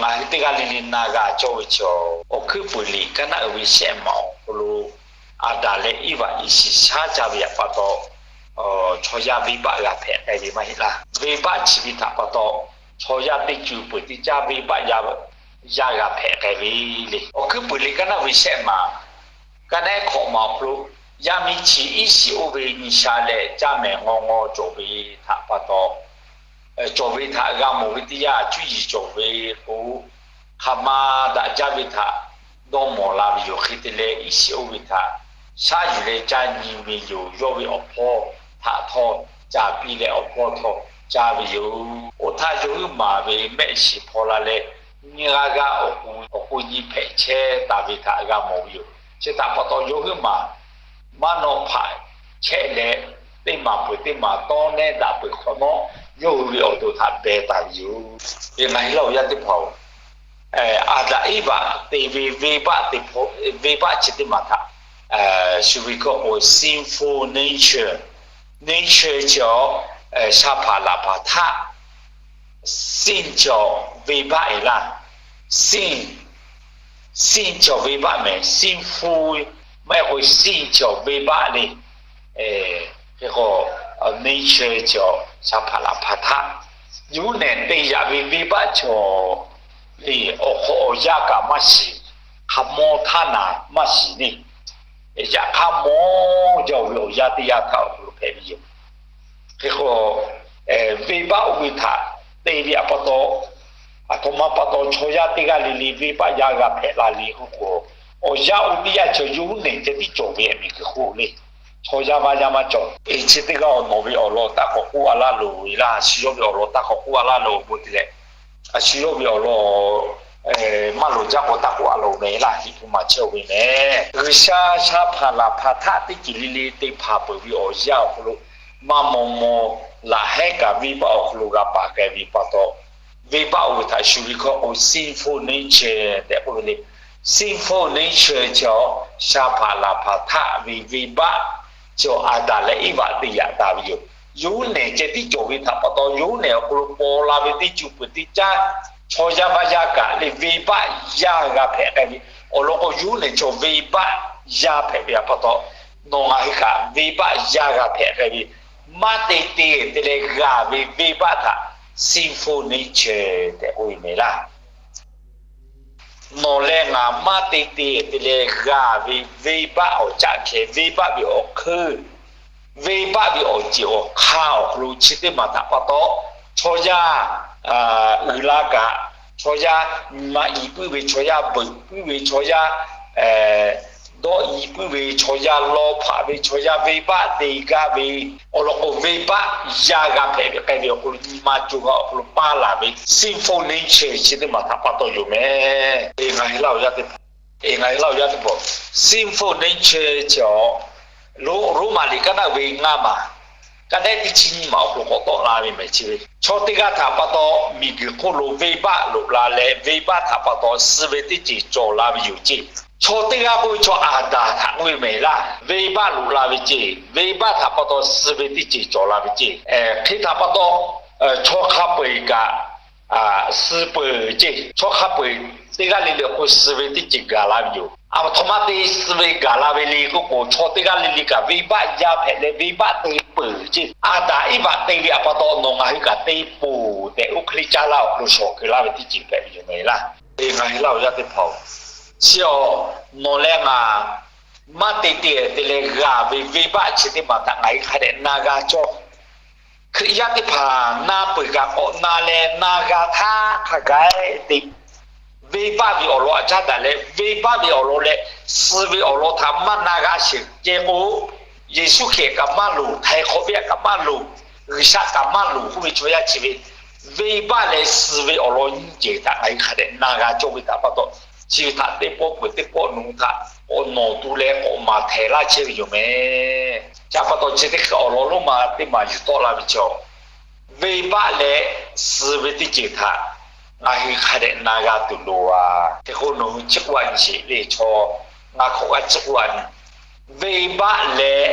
Ngaˬ hui teˇ g'aˇ le le na g'a cawˇ ve chaw, awˬ hkuiˉ puiˍ liꞈ kaˉ naˆ uiˍ ve shehˆ maˬ awˬ hk'aw lo, Aˍdanˍ leh Iˉvaꞈ iˉ shiˍ shaˉ caˇ ve htaꞈ pa taw, chaw yaˇ venˇbaˆ g'a hpehꞈ k'ai ve maˇ heˆ laˇ. Venˇbaˆ chi ve htaꞈ pa taw, chaw yaˇ teˇ ceuˬ peuˬ teˇ caˇ venˇbaˆ yaˇ g'a hpehꞈ k'ai ve le. Awˬ hkuiˉ puiˍ liꞈ kaˉ naˆ uiˍ ve shehˆ maˬ kaˉ naˆ hkawꞈ maˬ awˬ hk'aw lo, yaˇ miˇ chi iˉ shiˍ oˇ ve nyi sha leh caˇ mehˍ ngaw ngaw cawˬ ve htaꞈ pa taw, cawˬ ve htaꞈ g'a mawˬ ve teˇ yanˇ, cuˇ yiˍ cawˬ ve k'o, hk'aˬ ma daꞈ jaˇ ve htaꞈ dawˇ mawˬ la ve yoˬ. Hk'e te leh, iˉ shiˍ oˇ ve htaꞈ shaˉ yuˬ leh caˇ nyi ve yoˬ. Yawˇ ve awˬ hpawˇ htaꞈ htawˇ caˍ piˇ leh, awˬ hpawˇ htawˇ caˇ ve yoˬ. Oˇ htaˇ, yawˇ huiˉ maˬ ve mehˆ shiˍ hpaw la leh, nyiˇ g'aˇ g'aˇ awˬ k'o nyi hpehꞈ chehˇ taˍ ve htaꞈ g'a mawˬ ve yoˬ. Chi htaꞈ pa taw, yawˇ huiˉ maˬ maˇ nawˆ hpaꞈ chehˇ leh, teˇ maˬ peuˬ teˇ maˬ tawˇ nehˇ daꞈ peuˬ hk'awꞈ nawˉ, yawˇ hui ve awˬ to htaꞈ beh taˍ ve yoˬ. Ngaˬ hui laˇ awˬ yaˇ teˇ hpaˍ-oˬ, Aˍdanˍ Iˉvaꞈ te ve venˇbaˆ, venˇbaˆ chi teˇ maˬ htaꞈ shu ve hkawˇ k'o, sinful nature, nature chi awˬ, sha hpaˍ laˬ hpaˍ htaˆ, sin chi awˬ venˇbaˆ e laˇ, sin, sin chi awˬ venˇbaˆ mehˍ, sinful maˇ heˆ k'o, sin chi awˬ venˇbaˆ le. Hk'e k'o, nature chi awˬ sha hpaˍ laˬ hpaˍ htaˆ, yawˇ huiˉ nehˬ te yaꞈ ve venˇbaˆ chi awˬ le, awˬ hk'aw awˬ yanˇ kaꞈ maˇ shiˍ, hk'a mawˇ htaˇ naˍ maˇ shiˍ le. Yaꞈ hk'aˇ, mawˇ jaˇ-oˬ ve awˬ yanˇ teˇ yanˇ htaˇ awˬ hk'aw lo hpehꞈ ve yoˬ. Hk'e k'o, venˇbaˆ oˇ ve htaꞈ te ve htaꞈ pa taw, aˬ htoꞈ ma pa taw chaw yaˇ teˇ g'aˇ le le venˇbaˆ yaˇ g'a hpehꞈ la le k'oˆ k'o, awˬ yanˇ oˇ teˇ yanˇ chi yawˇ huiˉ nehˬ ceh tiˉ cawˬ ve miˬguiˬ hk'oˆ le. Chaw yaˇ maˇ yaˇ maˇ cawˬ. Eˬ, chi teˇ g'aˇ awˬ nawˬ ve awˬ lawn taˇ k'awꞈ k'oˆ a laˇ loˬ ve laˇ. A shu yawˇ ve awˬ lawn taˇ k'awꞈ k'oˆ a laˇ loˬ awˬ bon te leh, a shu yawˇ ve awˬ lawn maˇ loˍ jaˇ k'o taˇ k'oˆ a loˬ mehˍ laˇ. Liꞈ hpu maˍ chehˇ-oˬ ve mehˍ. G'uiˬsha sha hpaˍ laˬ hpaˍ htaˆ teˇ ceuˬ le le te hpanˍ peuˬ ve awˬ yanˇ awˬ hk'aw lo, maˇ maw maw laꞈ hehˉ kaꞈ venˇbaˆ awˬ hk'aw lo g'a paˍ k'ai ve pa taw, venˇbaˆ oˇ ve htaꞈ shu ve hkawˇ k'o, sinful nature tehꞈ k'oˆ ve le. Sinful nature chi awˬ sha hpaˍ laˬ hpaˍ htaˆ ve venˇbaˆ chi awˬ Aˍdanˍ leh Iˉvaꞈ te yaꞈ taˍ ve yoˬ. Yawˇ huiˉ nehˬ ceh tiˉ cawˬ ve htaꞈ pa taw, yawˇ huiˉ nehˬ awˬ hk'aw lo paw la ve teˇ ceuˬ peuˬ teˇ caˇ, chaw yaˇ vaˇ yaˇ kaꞈ le venˇbaˆ yaˇ g'a hpehꞈ k'ai ve, awˬ lawn k'o yawˇ huiˉ nehˬ chaw venˇbaˆ yaˇ hpehꞈ ve htaꞈ pa taw, nawˬ ngaˬ hui kaꞈ venˇbaˆ yaˇ g'a hpehꞈ k'ai ve, maˇ te te te leh g'a ve venˇbaˆ htaꞈ sinful nature tehꞈ k'oˆ ve mehˍ laˇ. Nawˬ leh ngaˬ maˇ te te te leh g'a ve venˇbaˆ awˬ caˆ hkeh, venˇbaˆ ve awˬ hkeuˇ, venˇbaˆ ve awˬ ceˬ awˬ hk'aˇ awˬ hk'aw lo chi teˇ maˬ htaꞈ pa taw, chaw yaˇ uiˍ la kaꞈ, chaw yaˇ nyi ma i puiˉ ve, chaw yaˇ beuꞈ puiˉ ve, chaw yaˇ dawˇ i puiˉ ve, chaw yaˇ law hpaꞈ ve, chaw yaˇ venˇbaˆ te gaˇ ve, awˬ lawn k'o venˇbaˆ yaˇ g'a hpehꞈ ve k'ai ve awˬ hk'aw lo nyi ma co g'a awˬ hk'aw lo paˇ laˬ ve sinful nature chi teˇ maˬ htaꞈ pa taw yoˬ mehˍ. Ngaˬ hui laˇ awˬ yaˇ teˇ hpaˍ, ngaˬ hui laˇ awˬ yaˇ teˇ hpaˍ, sinful nature chi awˬ, Roˉmaꞈ liꞈ kaˉ naˆ ve ngaˇ maˬ, kaˉ naˆ teˇ chi nyiˇ maˬ awˬ hk'aw lo k'awꞈ tawˆ la ve mehˍ chi ve, chaw teˇ g'aˇ htaꞈ pa taw miˬguiˬ hk'oˆ lo venˇbaˆ loꞈ la leh, venˇbaˆ htaꞈ pa taw suh ve teˇ ceuˬ cawˬ la ve yoˬ ceˇ. Chaw teˇ g'aˇ k'oˆ ve chaw Aˍdanˍ htaꞈ k'oˆ ve mehˍ laˇ. Venˇbaˆ loꞈ la ve ceˇ, venˇbaˆ htaꞈ pa taw suh ve teˇ ceuˬ cawˬ la ve ceˇ. Hk'e htaꞈ pa taw, chaw hk'a peu-eˬ kaꞈ suh peuˬ ceˇ. Chaw hk'a peu-eˬ teˇ g'aˇ le le awˬ hk'aw suh ve teˇ ceuˬ gaˬ la ve yoˬ. Aˬ htoꞈ ma te suh ve gaˬ la ve le k'oˆ k'o, chaw teˇ g'aˇ le le kaꞈ venˇbaˆ yaˇ hpehꞈ leh venˇbaˆ te peuˬ ceˇ. Aˍdanˍ Iˉvaꞈ te ve htaꞈ pa taw nawˬ ngaˬ hui kaꞈ te peuˬ tehꞈ, oˇ hk'e le caˇ laˇ awˬ hk'aw lo shawˍ keu laˇ ve teˇ ceuˬ hpehꞈ ve yoˬ mehˍ laˇ. Ngaˬ hui laˇ awˬ yaˇ teˇ hpaˍ-oˬ, chi awˬ nawˬ leh ngaˬ maˇ te te te leh g'a ve venˇbaˆ chi teˇ maˬ htaꞈ ngaˬ hui hk'a dehꞈ na g'a cawˇ. Hkriꞈ yaˇ teˇ hpaˍ na peuˬ kaꞈ k'awꞈ na leh na g'a htaˇ hk'a gaˬ te, venˇbaˆ ve awˬ lawn aꞈ caˉ daꞈ leh, venˇbaˆ ve awˬ lawn leh suh ve awˬ lawn htaꞈ maˇ na g'a sheˍ ceh k'o, Yeˍsuˆ Hkriꞈ kaꞈ maˇ loˍ, htaiˍ hk'awꞈ ve htaꞈ kaꞈ maˇ loˍ, G'uiˬsha kaꞈ maˇ loˍ k'oˆ ve chaw yaˇ chi ve, venˇbaˆ leh suh ve awˬ lawn nyiˇ ceuˬ htaꞈ ngaˬ hui hk'a dehꞈ na g'a cawˇ ve htaꞈ pa taw, chi ve htaꞈ teˇ pawˆ peuˬ teˇ pawˆ nawˬ hui htaꞈ k'awꞈ nawˬ tu leh k'awꞈ maˍ htehˍ laˇ chehˇ ve yoˬ mehˍ. Chi htaꞈ pa taw chi teˇ hkui awˬ lawn lonˉ ma teˇ maˬ yuˬ tawˆ la ve chaw, venˇbaˆ leh suh ve teˇ ceuˬ htaꞈ ngaˬ hui hk'a dehꞈ na g'a tuˬ loˍ a. Hk'e k'o nawˬ hui chi k'oˆ a nyi sheˍ le, chaw ngaˬ hk'awꞈ g'a chi k'oˆ a nyi, venˇbaˆ leh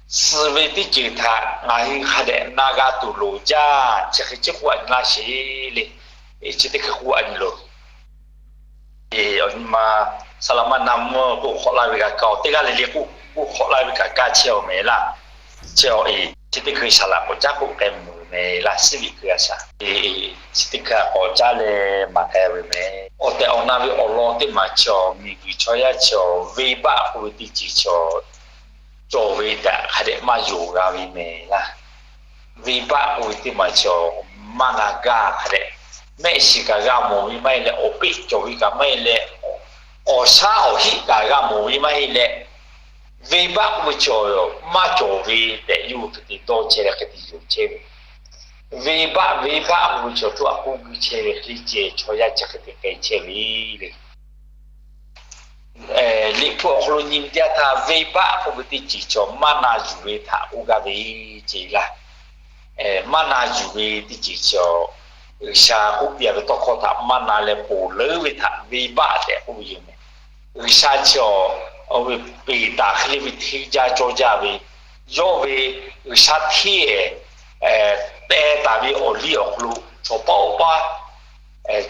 suh ve teˇ ceuˬ htaꞈ ngaˬ hui hk'a dehꞈ na g'a tuˬ loˍ jaˇ. Chi hk'e chi k'oˆ a nyi laˇ sheˍ le. Chi teˇ hkui k'oˆ a nyi loˬ. Maˇ na mvuhˇ k'oˆ hk'awꞈ laˇ ve g'a kaˇ-oˬ, teˇ g'aˇ le le k'oˆ hk'awꞈ laˇ ve kaꞈ kaˇ chehˇ-oˬ mehˍ laˇ. Chi awˬ e, chi teˇ hkui shaˍ laꞈ k'awꞈ caˉ k'oˆ k'ai mvuhˬ mehˍ laˇ, suhˉ viꞈ hkui a shaˍ. Chi teˇ hkui k'awꞈ caˉ leh maˍ k'ai ve mehˍ. Awˬ tehˬ awˬ na ve awˬ lawn teˇ maˬ chaw, miˬguiˬ chaw yaˇ chaw, venˇbaˆ k'oˆ ve teˇ ceuˬ chaw, cawˬ ve htaꞈ hk'a dehꞈ maˇ yonˍ g'a ve mehˍ laˇ. Venˇbaˆ k'oˆ ve teˇ maˬ chaw, maˇ na gaˇ hk'a dehꞈ, mehˆ shiˍ kaꞈ g'a mawˬ ve maˇ heˆ leh, awˬ peˆ cawˬ ve kaꞈ maˇ heˆ leh, awˬ shaˉ awˬ hiˆ kaꞈ g'a mawˬ ve maˇ heˆ leh, venˇbaˆ k'oˆ ve chaw maˇ cawˬ ve tehꞈ yawˇ hui hk'e te dawˇ chehˇ leh hk'e te yonˍ chehˇ ve. Venˇbaˆ, venˇbaˆ k'oˆ ve chaw tuˉ aꞈ k'oˆ guˇ chehˇ ve hk'e le ceh, chaw yaˇ chi hk'e te k'ai chehˇ ve le. Liꞈ hpu awˬ hk'aw lo nyi ve teˇ yanˇ htaˇ, venˇbaˆ k'oˆ ve teˇ ceuˬ chaw maˇ na yuˬ ve htaꞈ k'oˆ gaˇ ve ce laˇ. Maˇ na yuˬ ve teˇ ceuˬ chaw, G'uiˬsha k'oˆ piˇ-a ve tawˇ hkawˇ htaꞈ maˇ na leh ponˬ leuˉ ve htaꞈ venˇbaˆ tehꞈ k'oˆ ve yoˬ mehˍ. G'uiˬsha chi awˬ, awˬ ve peˬ taˍ hk'e le ve hteˇ jaˇ cawˇ jaˇ ve, yawˇ ve G'uiˬsha hteˇ teh taˍ ve awˬ liˇ awˬ hk'aw lo chaw paˆ oˇ paˆ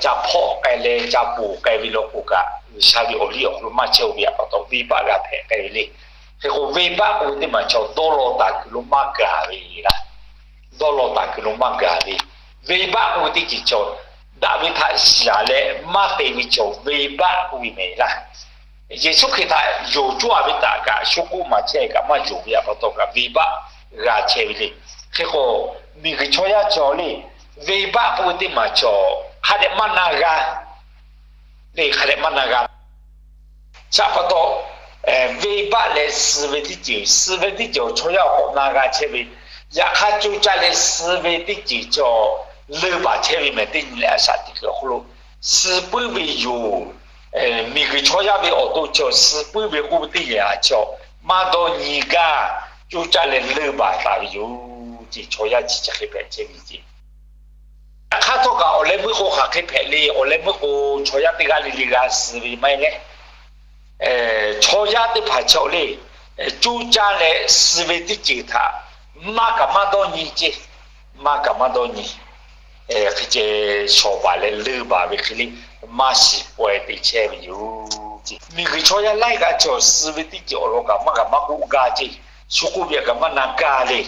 ca hpawˆ k'ai leh ca ponˬ k'ai ve law k'o kaꞈ, G'uiˬsha ve awˬ liˇ awˬ hk'aw lo maˇ chehˇ-oˬ ve pa taw, venˇbaˆ g'a hpehꞈ k'ai ve le. Hk'e k'o, venˇbaˆ k'oˆ ve teˇ maˬ chaw dawˇ law taˍ kuiˬ lo maˇ gaˬ ve laˇ. Dawˇ law taˍ kuiˬ lo maˇ gaˬ ve, venˇbaˆ k'oˆ ve teˇ ceuˬ chaw, daꞈ ve htaꞈ shiˍ-a leh maˇ te ve chaw venˇbaˆ k'oˆ ve mehˍ laˇ. Yeˍsuˆ Hkriꞈ htaꞈ yonˍ cawˇ-a ve htaꞈ kaꞈ shu k'oˆ maˍ chehˇ kaꞈ maˇ yonˍ ve pa taw kaꞈ venˇbaˆ g'a chehˇ ve le. Hk'e k'o, miˬguiˬ chaw yaˇ chaw le, venˇbaˆ k'oˆ ve teˇ maˬ chaw hk'a dehꞈ maˇ na g'a le, hk'a dehꞈ maˇ na g'a. Chi pa taw, venˇbaˆ leh suh ve teˇ ceuˬ, suh ve teˇ ceuˬ chaw yaˇ awˬ hk'awꞈ na g'a chehˇ ve, yaꞈ hk'aˇ coˇ caˇ leh suh ve teˇ ceuˬ chaw leunˇ baˬ chehˇ ve mehˍ. Teˇ nyi leh a shaꞈ teꞈ kuiˬ awˬ hk'aw lo suh puiˉ ve yoˬ. Miˬguiˬ chaw yaˇ ve awˬ to chaw suh puiˉ ve k'oˆ ve teˇ yanˇ a chaw maˇ dawˇ nyi gaˇ, coˇ caˇ leh leunˇ baˬ taˍ ve yoˬ ce. Chaw yaˇ chi chi hk'e hpehꞈ chehˇ ve ce. Yaꞈ hk'aˇ htawˇ kaꞈ awˬ leh meuˇ k'o hk'aˬ hk'e hpehꞈ le, awˬ leh meuˇ k'o chaw yaˇ teˇ g'aˇ le le g'a suh ve maˇ heˆ leh, chaw yaˇ teˇ hpaˍ chaw le, coˇ caˇ leh suh ve teˇ ceuˬ htaꞈ maˇ kaꞈ maˇ dawˇ nyi ce. Maˇ kaꞈ maˇ dawˇ nyi. Hk'e ceh shawˍ baˬ leh leunˇ baˬ ve hk'e le, maˇ shiˍ paweh te chehˇ ve yoˬ ce. Miˬguiˬ chaw yaˇ laiˉ g'aˇ chaw suh ve teˇ ceuˬ awˬ lawn kaꞈ maˇ kaꞈ maˇ k'oˆ gaˇ ce. Shu k'oˆ ve kaꞈ maˇ na gaˇ le.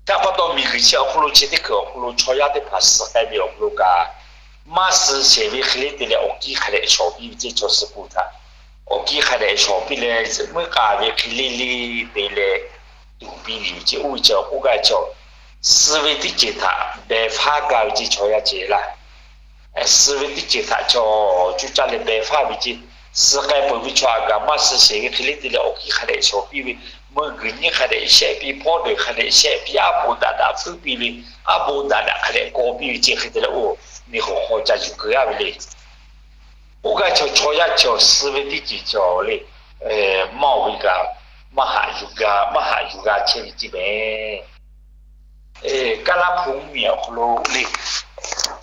Chi pa taw miˬguiˬ chi awˬ hk'aw lo chi teˇ hkui awˬ hk'aw lo chaw yaˇ teˇ hpaˍ suh k'ai ve awˬ hk'aw lo kaꞈ, maˇ suh shehˍ ve hk'e le te leh awˬ kiˇ hk'a dehꞈ shawˍ piˇ ve ce. Chaw suh kuˬ htaꞈ awˬ kiˇ hk'a dehꞈ shawˍ piˇ leh, zuhꞈ muiˉ k'aˍ ve hk'e le le te leh tuˬ piˇ ve yoˬ ce. Oˇ ve chi k'oˆ gaˇ chaw, suh ve teˇ ceuˬ htaꞈ behˬ faˉ gaˇ ve ce. Chaw yaˇ ceh laˇ, suh ve teˇ ceuˬ htaꞈ chaw coˇ caˇ leh behˬ faˉ ve ce. Suh k'ai peuˬ ve chaw aꞈ kaꞈ maˇ suh shehˍ ve hk'e le te leh awˬ kiˇ hk'a dehꞈ shawˍ piˇ ve, meuˇ guiˬ nyiˇ hk'a dehꞈ shehˆ piˇ, hpawˇ deuˬ hk'a dehꞈ shehˆ piˇ, aˉ poꞈ daꞈ daꞈ hpfuhˆ piˇ ve, aˉ poꞈ daꞈ daꞈ hk'a dehꞈ kawˬ piˇ ve ce. Hk'e te leh oˇ miˬ hk'awꞈ hk'aw ca yuˬ keu-a ve le. Oˇ g'aˇ chaw chaw yaˇ chaw suh ve teˇ ceuˬ chaw le, maˇ oˬ ve kaꞈ maˇ haꞈ yuˬ g'a, maˇ haꞈ yuˬ g'a chehˇ ve ce mehˍ. Kaˇ laˇ hpu mvuhˇmiˬ awˬ hk'aw lo le,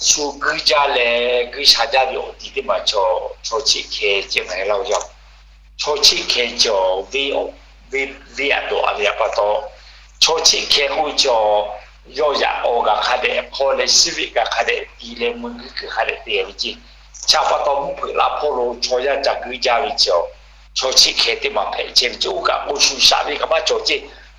shu guiˇ jaˇ leh guiˇ sha jaˇ ve awˬ ti teˇ maˬ chaw, chaw chiˆ hkeh ceh ngaˬ hui laˇ-oˬ yaˇ-oˬ. Chaw chiˆ hkeh cawˬ ve, venˇ aꞈ dawꞈ-a ve pa taw, chaw chiˆ hkeh k'oˆ ve chaw, yawˇ yaꞈ k'aw kaꞈ hk'a dehꞈ hk'aw leh shiˉ veˆ kaꞈ hk'a dehꞈ ti leh mui guiˇ kuiˬ hk'a dehꞈ te ve ce. Chi pa taw mvuhˇ hpeuꞈ laˇ hpawˇ lo chaw yaˇ ca guiˇ jaˇ ve chaw, chaw chiˆ hkeh teˇ maˬ hpehꞈ chehˇ ve ce. Oˇ kaꞈ k'o shu shaꞈ ve kaꞈ maˇ cawˬ ce.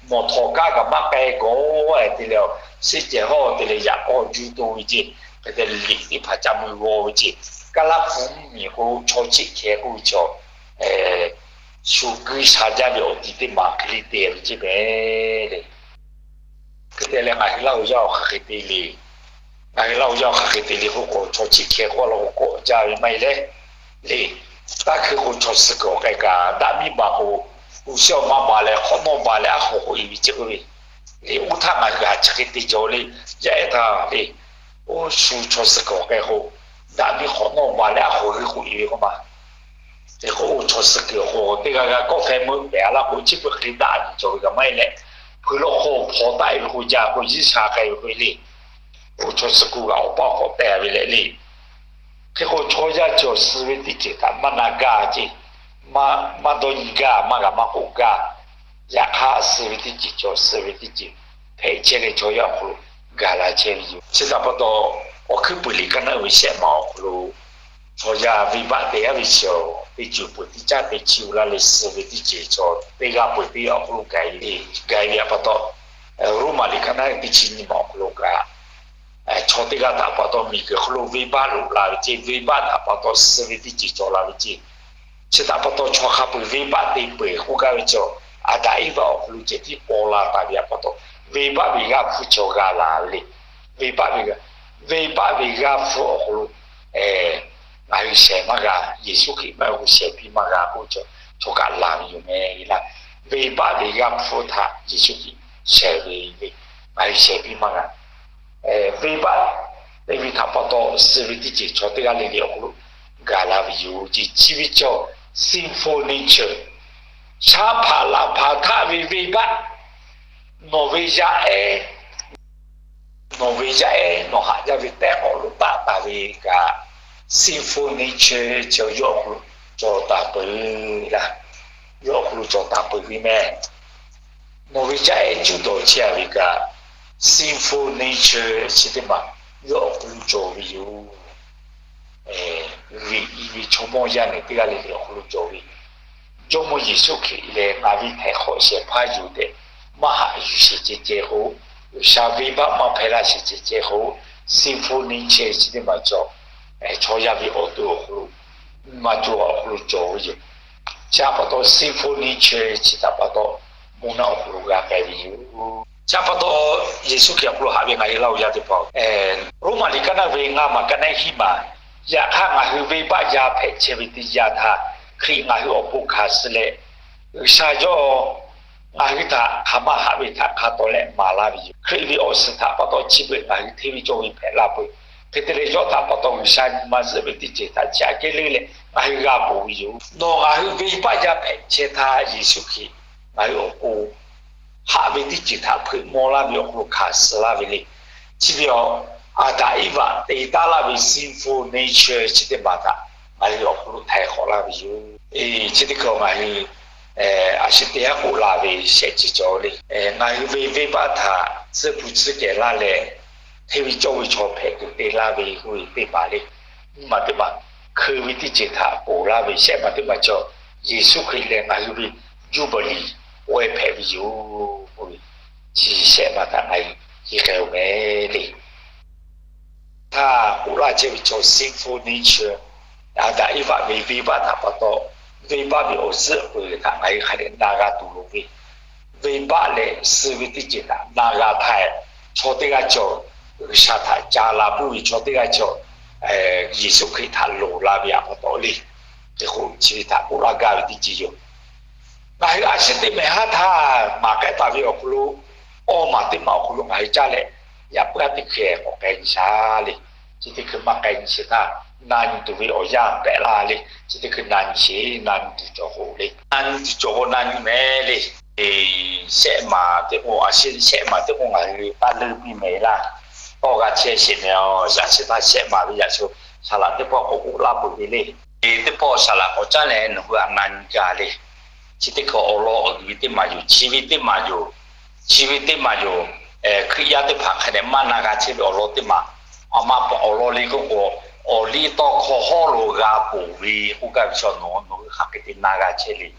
Mawˬ htawˍ kaˇ kaꞈ maˇ k'ai gawˬ-e te leh, shiˉ cehˬ hawˇ te leh yaꞈ k'aw juˇ to ve ce. Hk'e te liꞈ teˇ hpaˍ ca mui g'aw ve ce. Kaˇ laˇ hpu mvuhˇmiˬ k'o chaw chiˆ hkeh k'oˆ ve chaw, shu guiˇ sha jaˇ ve awˬ ti teˇ maˬ hk'e le te ve ce mehˍ le. Hk'e te leh ngaˬ hui laˇ-oˬ yaˇ-oˬ hk'aˬ hk'e te le. Ngaˬ hui laˇ-oˬ yaˇ-oˬ hk'aˬ hk'e te le k'oˆ k'o, chaw chiˆ hkeh k'oˆ law k'o kawˆ jaˇ ve maˇ heˆ leh, le, taˇ hkui k'o chaw suh kuiˬ awˬ k'ai kaꞈ daꞈ miˇ baˬ k'o, uˬ shiˉ awˬ ma baˬ leh hk'awꞈ nawˇ baˬ leh aˉ hk'awꞈ k'oꞈ-e ve ce k'oˆ ve, le, oˇ htaˇ ngaˬ hui haꞈ chi hk'e te jaw le, yaˇ ehˉ htaˇ le, oˇ shu chaw suh kuiˬ awˬ k'ai k'o, daꞈ miˇ hk'awꞈ nawˇ baˬ leh aˉ hk'awꞈ g'uiˇ k'oꞈ-e ve k'oˆ ma. Hk'e k'o oˇ chaw suh kuiˬ awˬ hk'aw teˇ g'aˇ g'aˇ kawˆ hpehˇ meuˆ pehˍ-a laˇ k'o, chi beuꞈ hk'e daꞈ nyi cawˬ ve kaꞈ maˇ heˆ leh, hpui lawˇ hk'aw hpaw taˆ-e ve k'o jaˇ k'o, yiˇ sha k'ai ve k'o le, oˇ chaw suh kuiˬ g'aꞈ awˬ paˇ k'awꞈ teh ve leh le. Hk'e k'o chaw yaˇ chaw suh ve teˇ ceuˬ htaꞈ maˇ na gaˇ ce. Maˇ dawˇ nyi gaˇ, maˇ g'a maˇ k'oˆ gaˇ. Yaꞈ hk'aˇ suh ve teˇ ceuˬ chaw suh ve teˇ ceuˬ hpehꞈ chehˇ leh chaw yaˇ awˬ hk'aw lo gaˬ la chehˇ ve yoˬ. Chi htaꞈ pa taw, awˬ hkuiˉ puiˍ liꞈ kaˇ naˆ uiˍ ve shehˆ ma awˬ hk'aw lo chaw yaˇ venˇbaˆ te-a ve chi awˬ teˇ ceuˬ peuˬ teˇ caˉ te chiˇ u laˇ leh, suh ve teˇ ceuˬ chaw teˇ g'aˇ peuˬ teˇ g'aˇ awˬ hk'aw lo gaˬ ve, gaˬ ve a pa taw, Roˉmaꞈ liꞈ ka naˉ teˇ chi nyiˇ ma awˬ hk'aw lo kaꞈ, chaw teˇ g'aˇ htaꞈ pa taw miˬguiˬ hk'aw lo venˇbaˆ loꞈ la ve ceˇ, venˇbaˆ htaꞈ pa taw suh ve teˇ ceuˬ cawˬ la ve ceˇ. Chi htaꞈ pa taw chaw hk'a peuˬ venˇbaˆ te peuˬ k'oˆ gaˇ ve chaw, Aˍdanˍ Eˇvaꞈ awˬ hk'aw lo ceh tiˉ paw la taˍ ve a pa taw, venˇbaˆ ve g'aˇ hpfuhˇ chaw g'a la ve le. Venˇbaˆ ve g'aˇ, venˇbaˆ ve g'aˇ hpfuhˇ awˬ hk'aw lo ngaˬ hui shehˍ maˇ g'a, Yeˍsuˆ Hkriꞈ maˇ k'o shehˍ piˇ maˇ g'a k'oˆ ve chaw, chaw kaꞈ la ve yoˬ meh laˇ. Venˇbaˆ ve g'aˇ hpfuhˇ htaꞈ Yeˍsuˆ Hkriꞈ shehˍ ve le, ngaˬ hui shehˍ piˇ maˇ g'a. Venˇbaˆ te ve htaꞈ pa taw suh ve teˇ ceuˬ chaw teˇ g'aˇ le le awˬ hk'aw lo gaˬ la ve yoˬ ceˇ. Chi ve chaw, sinful nature, shaˉ hpaꞈ laˬ hpaꞈ htaˆ ve venˇbaˆ, nawˬ ve yaˇ ehˉ, nawˬ ve yaˇ ehˉ nawˬ haꞈ jaˇ ve tehˉ k'awꞈ lo taˆ taˍ ve kaꞈ, sinful nature chi yawˇ awˬ hk'aw lo cawˬ taˍ peuˬ laˇ. Yawˇ awˬ hk'aw lo cawˬ taˍ peuˬ ve meh. Nawˬ ve yaˇ ehˉ cuˇ dawˬ chehˇ a ve kaꞈ, sinful nature chi teˇ maˬ yawˇ awˬ hk'aw lo cawˬ ve yoˬ. G'uiˬ i ve chaw mawˇ yaˇ nehˬ teˇ g'aˇ le le awˬ hk'aw lo cawˬ ve, Jawˇmawˇ Yeˍsuˆ Hkriꞈ lehˬ ngaˬ ve htaiˍ hk'awꞈ shehˍ hpaˇ yoˬ tehꞈ maˇ haꞈ yuˬ sheˍ ceh ceh k'o, G'uiˬsha venˇbaˆ maˇ hpehˇ laˇ sheˍ ceh ceh k'o, sinful nature chi teˇ maˬ cawˬ, chaw yaˇ ve awˬ to awˬ hk'aw lo, nyi ma cawˬ awˬ hk'aw lo cawˬ ve yoˬ. Chi htaꞈ pa taw sinful nature chi htaꞈ pa taw, bon naˆ awˬ hk'aw lo g'a k'ai ve yoˬ. Chi htaꞈ pa taw, Yeˍsuˆ Hkriꞈ awˬ hk'aw lo haꞈ ve ngaˬ hui laˇ hu yaˇ teˇ hpaˍ, Roˉmaꞈ liꞈ ka naˉ ve ngaˇ maˬ ka naˉ hiˉ maˬ, yaꞈ hk'aˇ ngaˬ hui venˇbaˆ yaˇ hpehꞈ chehˇ ve teˇ yanˇ htaˇ, Hkriꞈ ngaˬ hui awˬ pon hkanˍ suh leh, G'uiˬsha yawˇ ngaˬ hui htaꞈ hk'aˬ ma haꞈ ve htaꞈ hk'a tawˍ leh maˍ laˇ ve yoˬ. Hkriꞈ ve awˬ suhˍ htaꞈ pa taw chi beuꞈ ngaˬ hui hteˇ ve cawˇ ve hpehꞈ la peuˬ. Hk'e te leh yawˇ htaꞈ pa taw G'uiˬsha nyi ma zuhˆ ve teˇ ceuˬ htaꞈ chi aꞈ kehˉ leuˉ leh ngaˬ hui g'a ponˬ ve yoˬ. Nawˬ ngaˬ hui venˇbaˆ yaˇ hpehꞈ chehˇ htaˇ Yeˍsuˆ Hkriꞈ ngaˬ hui awˬ pon haꞈ ve teˇ ceuˬ htaꞈ hpeuꞈ maw laˇ ve awˬ hk'aw lo hkanˍ suh laˇ ve le. Chi ve awˬ, Aˍdanˍ Eˇvaꞈ te taˉ laˇ ve sinful nature chi teˇ maˬ htaꞈ ngaˬ hui awˬ hk'aw lo htaiˍ hk'awꞈ laˇ ve yoˬ. Chi teˇ hkui ngaˬ hui a shu teˇ haˉ k'oˆ la ve shehˆ ceuˬ cawˬ le. Ngaˬ hui ve venˇbaˆ htaꞈ tsuhˇ hpu tsuhˇ kehˬ laˇ leh, hteˇ ve cawˇ ve chaw hpehꞈ tuˬ te laˇ ve k'oˆ ve teˇ maˬ le. Nyiˇ maˬ teˇ maˬ, hkeu ve teˇ ceuˬ htaꞈ ponˬ laˇ ve shehˆ maˬ teˇ maˬ cawˬ, Yeˍsuˆ Hkriꞈ lehˬ ngaˬ hui ve Jubilee k'awehˇ hpehꞈ ve yoˬ k'oˆ ve, chi shehˆ maˬ htaꞈ ngaˬ hui henˇ k'ai-o meh le. Htaˇ k'oˆ laˇ chehˇ ve chaw sinful nature, Aˍdanˍ Eˇvaˆ ve venˇbaˆ htaꞈ pa taw, venˇbaˆ ve awˬ zuhˆ peuˬ htaꞈ ngaˬ hui hk'a dehꞈ na g'a tuˬ loˍ ve, venˇbaˆ leh suh ve teˇ ceuˬ htaꞈ na g'a htaˇ, chaw teˇ g'aˇ cawˬ, G'uiˬsha htaꞈ ca la puiˉ ve chaw teˇ g'aˇ cawˬ, Yeˍsuˆ Hkriꞈ htaꞈ loˍ la ve a pa taw le. Hk'e k'o chi ve htaꞈ k'oˆ laˇ gaˇ ve teˇ ceuˬ yoˬ. Ngaˬ hui a shu teˇ mehˍ haˉ htaˇ maˍ k'ai taˍ ve awˬ hk'aw lo, awˇ maˬ teˇ maˬ awˬ hk'aw lo ngaˬ hui caˇ leh, yaꞈ puiˉ a teˇ hkeh k'awꞈ k'ai nyi shaˍ le. Chi teˇ hkui maˇ k'ai nyi sheˍ htaˇ, na nyi tuˬ ve awˬ yanˇ pehꞈ laˇ le. Chi teˇ hkui na nyi sheˍ, na nyi tuˬ cawˬ k'o le, na nyi tuˬ cawˬ k'o na nyi meh le. Shehˆ maˬ teˇ k'o, a shu shehˆ maˬ teˇ k'o ngaˬ hui taˇ leuˆ piˇ mehˍ laˇ. Tawˇ g'a chehˇ sheˍ mehˍ. Yaꞈ shu htaˇ shehˆ maˬ ve yaꞈ shu saˍ laꞈ teˇ pawˆ k'awꞈ k'oˆ laˇ peuˬ ve le. Teˇ pawˆ saˍ laꞈ k'awꞈ caˉ leh nawˬ hui a na nyi gaˇ le. Chi teˇ hkui awˬ lawn uiˍ ve teˇ maˬ yoˬ. Chi ve teˇ maˬ yoˬ. Chi ve teˇ maˬ yoˬ. Hkriꞈ yaˇ teˇ hpaˍ hk'a dehꞈ maˇ na g'a chehˇ ve awˬ lawn teˇ maˬ, a ma pa awˬ lawn le k'oˆ k'o, awˬliˇtawˇhkawˇ hawˉ lo g'a ponˬ ve k'oˆ gaˇ ve chaw nawˬ, nawˬ hui hk'aˬ hk'e te na g'a chehˇ le.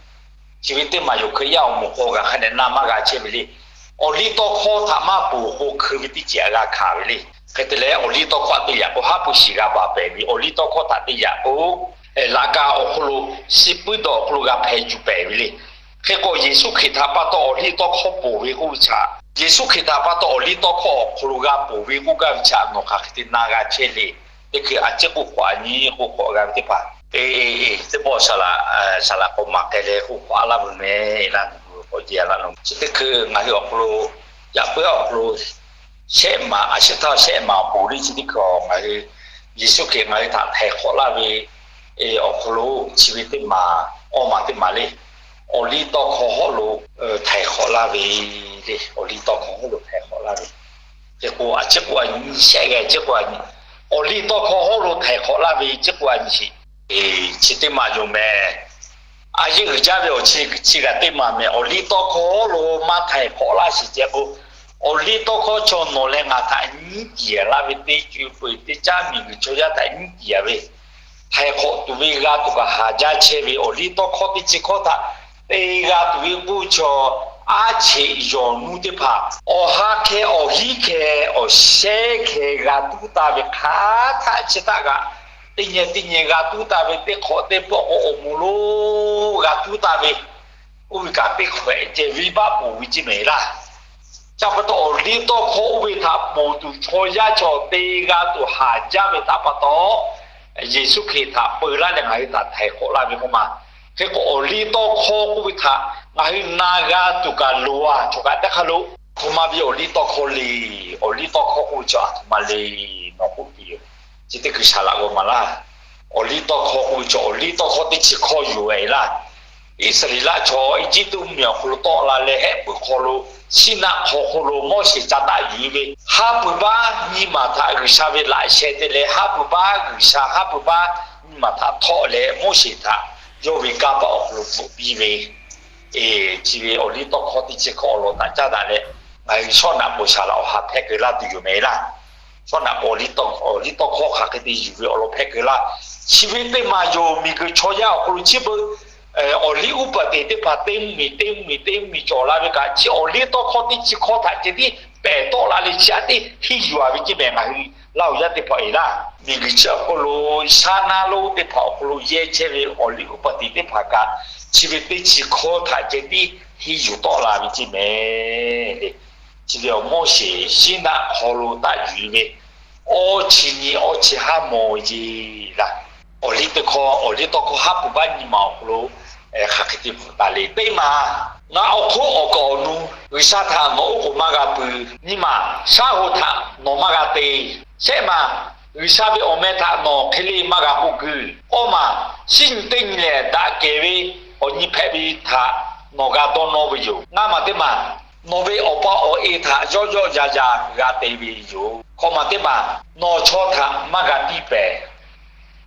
Chi ve teˇ maˬ yoˬ. Hkriꞈ yaˇ awˬ moˍ hk'aw g'a hk'a dehꞈ na maˇ g'a chehˇ ve le. Awˬliˇtawˇhkawˇ htaꞈ maˇ ponˬ k'o hkeu ve teˇ ceuˬ a g'a hkanˍ ve le. Hk'e te leh awˬliˇtawˇhkawˇ htaꞈ te yaꞈ k'o haˉ pui shiˍ g'a baˬ pehˍ ve, awˬliˇtawˇhkawˇ htaꞈ te yaꞈ k'o laꞈ ka awˬ hk'aw lo, shi puiˉ dawˬ awˬ hk'aw lo g'a hpeh yuˬ pehˍ ve le. Hk'e k'o Yeˍsuˆ Hkriꞈ htaꞈ pa taw awˬliˇtawˇhkawˇ ponˬ ve k'oˆ ve chaꞈ, Yeˍsuˆ Hkriꞈ htaꞈ pa taw awˬliˇtawˇhkawˇ awˬ hk'aw lo g'a ponˬ ve k'oˆ gaˇ ve chaꞈ nawˬ hk'aˬ hk'e te na g'a chehˇ le. Teˇ hkui a ciˉ k'oˆ hk'awꞈ a nyi k'oˆ hk'awꞈ g'a ve teˇ hpaˍ, teˇ pawˆ saˍ laꞈ k'awꞈ maˍ k'ai leh k'oˆ hk'awꞈ a laˇ ve meh laˇ, k'awꞈ jehˬ a laˇ lo. Chi teˇ hkui ngaˬ hui awˬ hk'aw lo, yaꞈ puiˉ awˬ hk'aw lo shehˆ maˬ, a shu htaˇ shehˆ maˬ awˬ pon le. Chi teˇ hkui ngaˬ hui Yeˍsuˆ Hkriꞈ ngaˬ hui htaꞈ htaiˍ hk'awꞈ laˇ ve awˬ hk'aw lo chi ve teˇ maˬ, awˇ maˬ teˇ maˬ le. Awˬliˇtawˇhkawˇ hawˉ lo htaiˍ hk'awꞈ laˇ ve le. Awˬliˇtawˇhkawˇ hawˉ lo htaiˍ hk'awꞈ laˇ ve. Hk'e k'o a ciˉ k'oˆ a nyi, shehˆ g'aˇ ciˉ k'oˆ a nyi. Awˬliˇtawˇhkawˇ hawˉ lo htaiˍ hk'awꞈ laˇ ve ciˉ k'oˆ a nyi sheˍ. Chi teˇ maˬ yoˬ meh. A yeˇ uiˍ jaˇ ve awˬ chi, chi g'aˇ teˇ maˬ meh. Awˬliˇtawˇhkawˇ hawˉ lo maˇ htaiˍ hk'awꞈ laˇ sheˍ ceh k'o, awˬliˇtawˇhkawˇ chaw nawˬ leh ngaˬ htaꞈ nyiˉ tiˍ laˇ ve teˇ ceuˬ peuˬ teˇ caˉ miˬguiˬ chaw yaˇ htaꞈ nyiˉ tiˍ ve, htaiˍ hk'awꞈ tuˬ ve g'a tuˬ kaꞈ haˍ jaˇ chehˇ ve awˬ liˇ tawˇ hkawˇ teˇ chi hkawˇ htaꞈ te g'a tuˬ ve k'oˆ ve chaw, aˉ cheꞈ yawˬ nuˇ teˇ hpaˍ awˬ ha hkeh awˬ hiˉ hkeh awˬ shehˉ hkeh g'a tuˉ taˍ ve hk'aˬ htaˆ chi htaˆ kaꞈ, teˇ nyi teˇ nyi g'a tuˉ taˍ ve, teˇ hk'awꞈ teˇ pawˆ k'o awˬ moˍ lo g'a tuˉ taˍ ve, oˇ ve kaꞈ teˇ hkawehꞈ ceh venˇbaˆ ponˬ ve ceˇ mehˍ laˇ. Chi pa taw awˬ liˇ tawˇ hkawˇ oˇ ve htaꞈ ponˬ tuˬ chaw yaˇ chaw te g'a tuˬ haˍ jaˇ ve htaꞈ pa taw, Yeˍsuˆ Hkriꞈ htaꞈ peu laˇ leh ngaˬ hui htaꞈ htaiˍ hk'awꞈ laˇ ve k'oˆ ma. Hk'e k'o awˬ liˇ tawˇ hkawˇ k'oˆ ve htaꞈ ngaˬ hui na g'a tuˬ kaꞈ loˬ a, chaw kaꞈ teˇ hk'a lo, aˬ htoꞈ ma ve awˬ liˇ tawˇ hkawˇ le, awˬ liˇ tawˇ hkawˇ k'oˆ ve chaw aˬ htoꞈ ma le, nawˬ k'oˆ tuˬ yoˬ. Chi teˇ hkui shaˍ laꞈ g'awˇ maˍ laˇ. Awˬ liˇ tawˇ hkawˇ k'oˆ ve chaw awˬ liˇ tawˇ hkawˇ teˇ chi hkawˇ yoˬ e laˇ. Iˉsaˍreˍlaˆ chaw Eˇjiˇtuꞈ mvuhˇmiˬ awˬ hk'aw lo tawˆ la leh hehˆ pui hk'aw lo, Siˉnaˆ hk'aw hk'oˆ lo Moˉseˍ ca taˆ yuˬ ve, haˉ pui baˆ nyiˇ maˬ htaꞈ G'uiˬsha ve laꞈ sheh te leh haˉ pui baˆ G'uiˬsha haˉ pui baˆ nyiˇ maˬ htaꞈ htawˆ leh Moˉseˍ htaꞈ yawˇ ve kanˇ paˆ awˬ hk'aw lo bvuhꞈ piˇ ve, chi ve awˬ liˇ tawˇ hkawˇ teˇ chi hkawˇ awˬ lawn htaꞈ caˉ daꞈ leh, ngaˬ hui Shawˉnaꞈ k'oˍ shaˍ laꞈ awˬ ha hpehˇ keu laˇ tuˬ yoˬ mehˍ laˇ. Shawˉnaꞈ k'o awˬ liˇ tawˇ hkawˇ hk'aˬ hk'e te yuˬ ve awˬ lawn hpehˇ keu laˇ. Chi ve teˇ maˬ yoˬ. Miˬguiˬ chaw yaˇ awˬ hk'aw lo chi beuꞈ awˬ liˇ uˉ peunˍ teꞈ teˇ hpaˍ teˇ mvuhˇmiˬ teˇ mvuhˇmiˬ teˇ mvuhˇmiˬ cawˬ la ve kaꞈ, chi awˬ liˇ tawˇ hkawˇ teˇ chi hkawˇ htaꞈ ceh tiˉ pehˬ tawˆ la leh chi aꞈ tiˉ hiˇ yuˬ a ve ceˇ mehˍ. Ngaˬ hui Laˇ huˍ yaˇ teˇ hpaˍ e laˇ, miˬguiˬ chi awˬ hk'aw lo Shaˉnaˆ lonˉ teˇ hpaˍ awˬ hk'aw lo yehˇ chehˇ ve awˬ liˇ uˉ peunˍ teꞈ teˇ hpaˍ kaꞈ, chi ve teˇ chi hkawˇ htaꞈ ceh tiˉ hiˇ yuˬ tawˆ la ve ceˇ mehˍ le. Chi ve awˬ Moˉseˍ Siˉnaˆ hk'aw lo taˆ yuˬ ve awˇ chi nyi awˇ chi haˉ mawˬ ve ceˇ laˇ. Awˬ liˇ teˇ hkawˇ, awˬ liˇ tawˇ hkawˇ haˉ pui baˆ nyiˇ maˬ awˬ hk'aw lo hk'aˬ hk'e te bvuhꞈ taˍ le. Teˇ maˬ, ngaˬ awˬ hk'oˆ awˬ kaˍ awˬ nu G'uiˬsha htaꞈ nawˬ oˉ k'oˍ maˇ g'a pui. Nyiˇ maˬ, shaˉ hoꞈ htaꞈ nawˬ maˇ g'a te. Shehˆ maˬ, G'uiˬsha ve awˬ meh htaꞈ nawˬ hk'e le maˇ g'a k'oˆ guiˇ. K'awˇ maˬ, shinˉ nyi teˇ nyi lehˬ daꞈ kehˬ ve awˬ nyi hpehꞈ ve htaꞈ nawˬ g'a dawˇ nawˇ ve yoˬ. Ngaˇ maˬ teˇ maˬ, nawˬ ve awˬ pa awˬ e htaꞈ yawˇ yawˇ yaˇ yaˇ g'a te ve yoˬ. Hkawꞈ maˬ teˇ maˬ, nawˬ chaw htaꞈ maˇ g'a tiˇ pehˍ.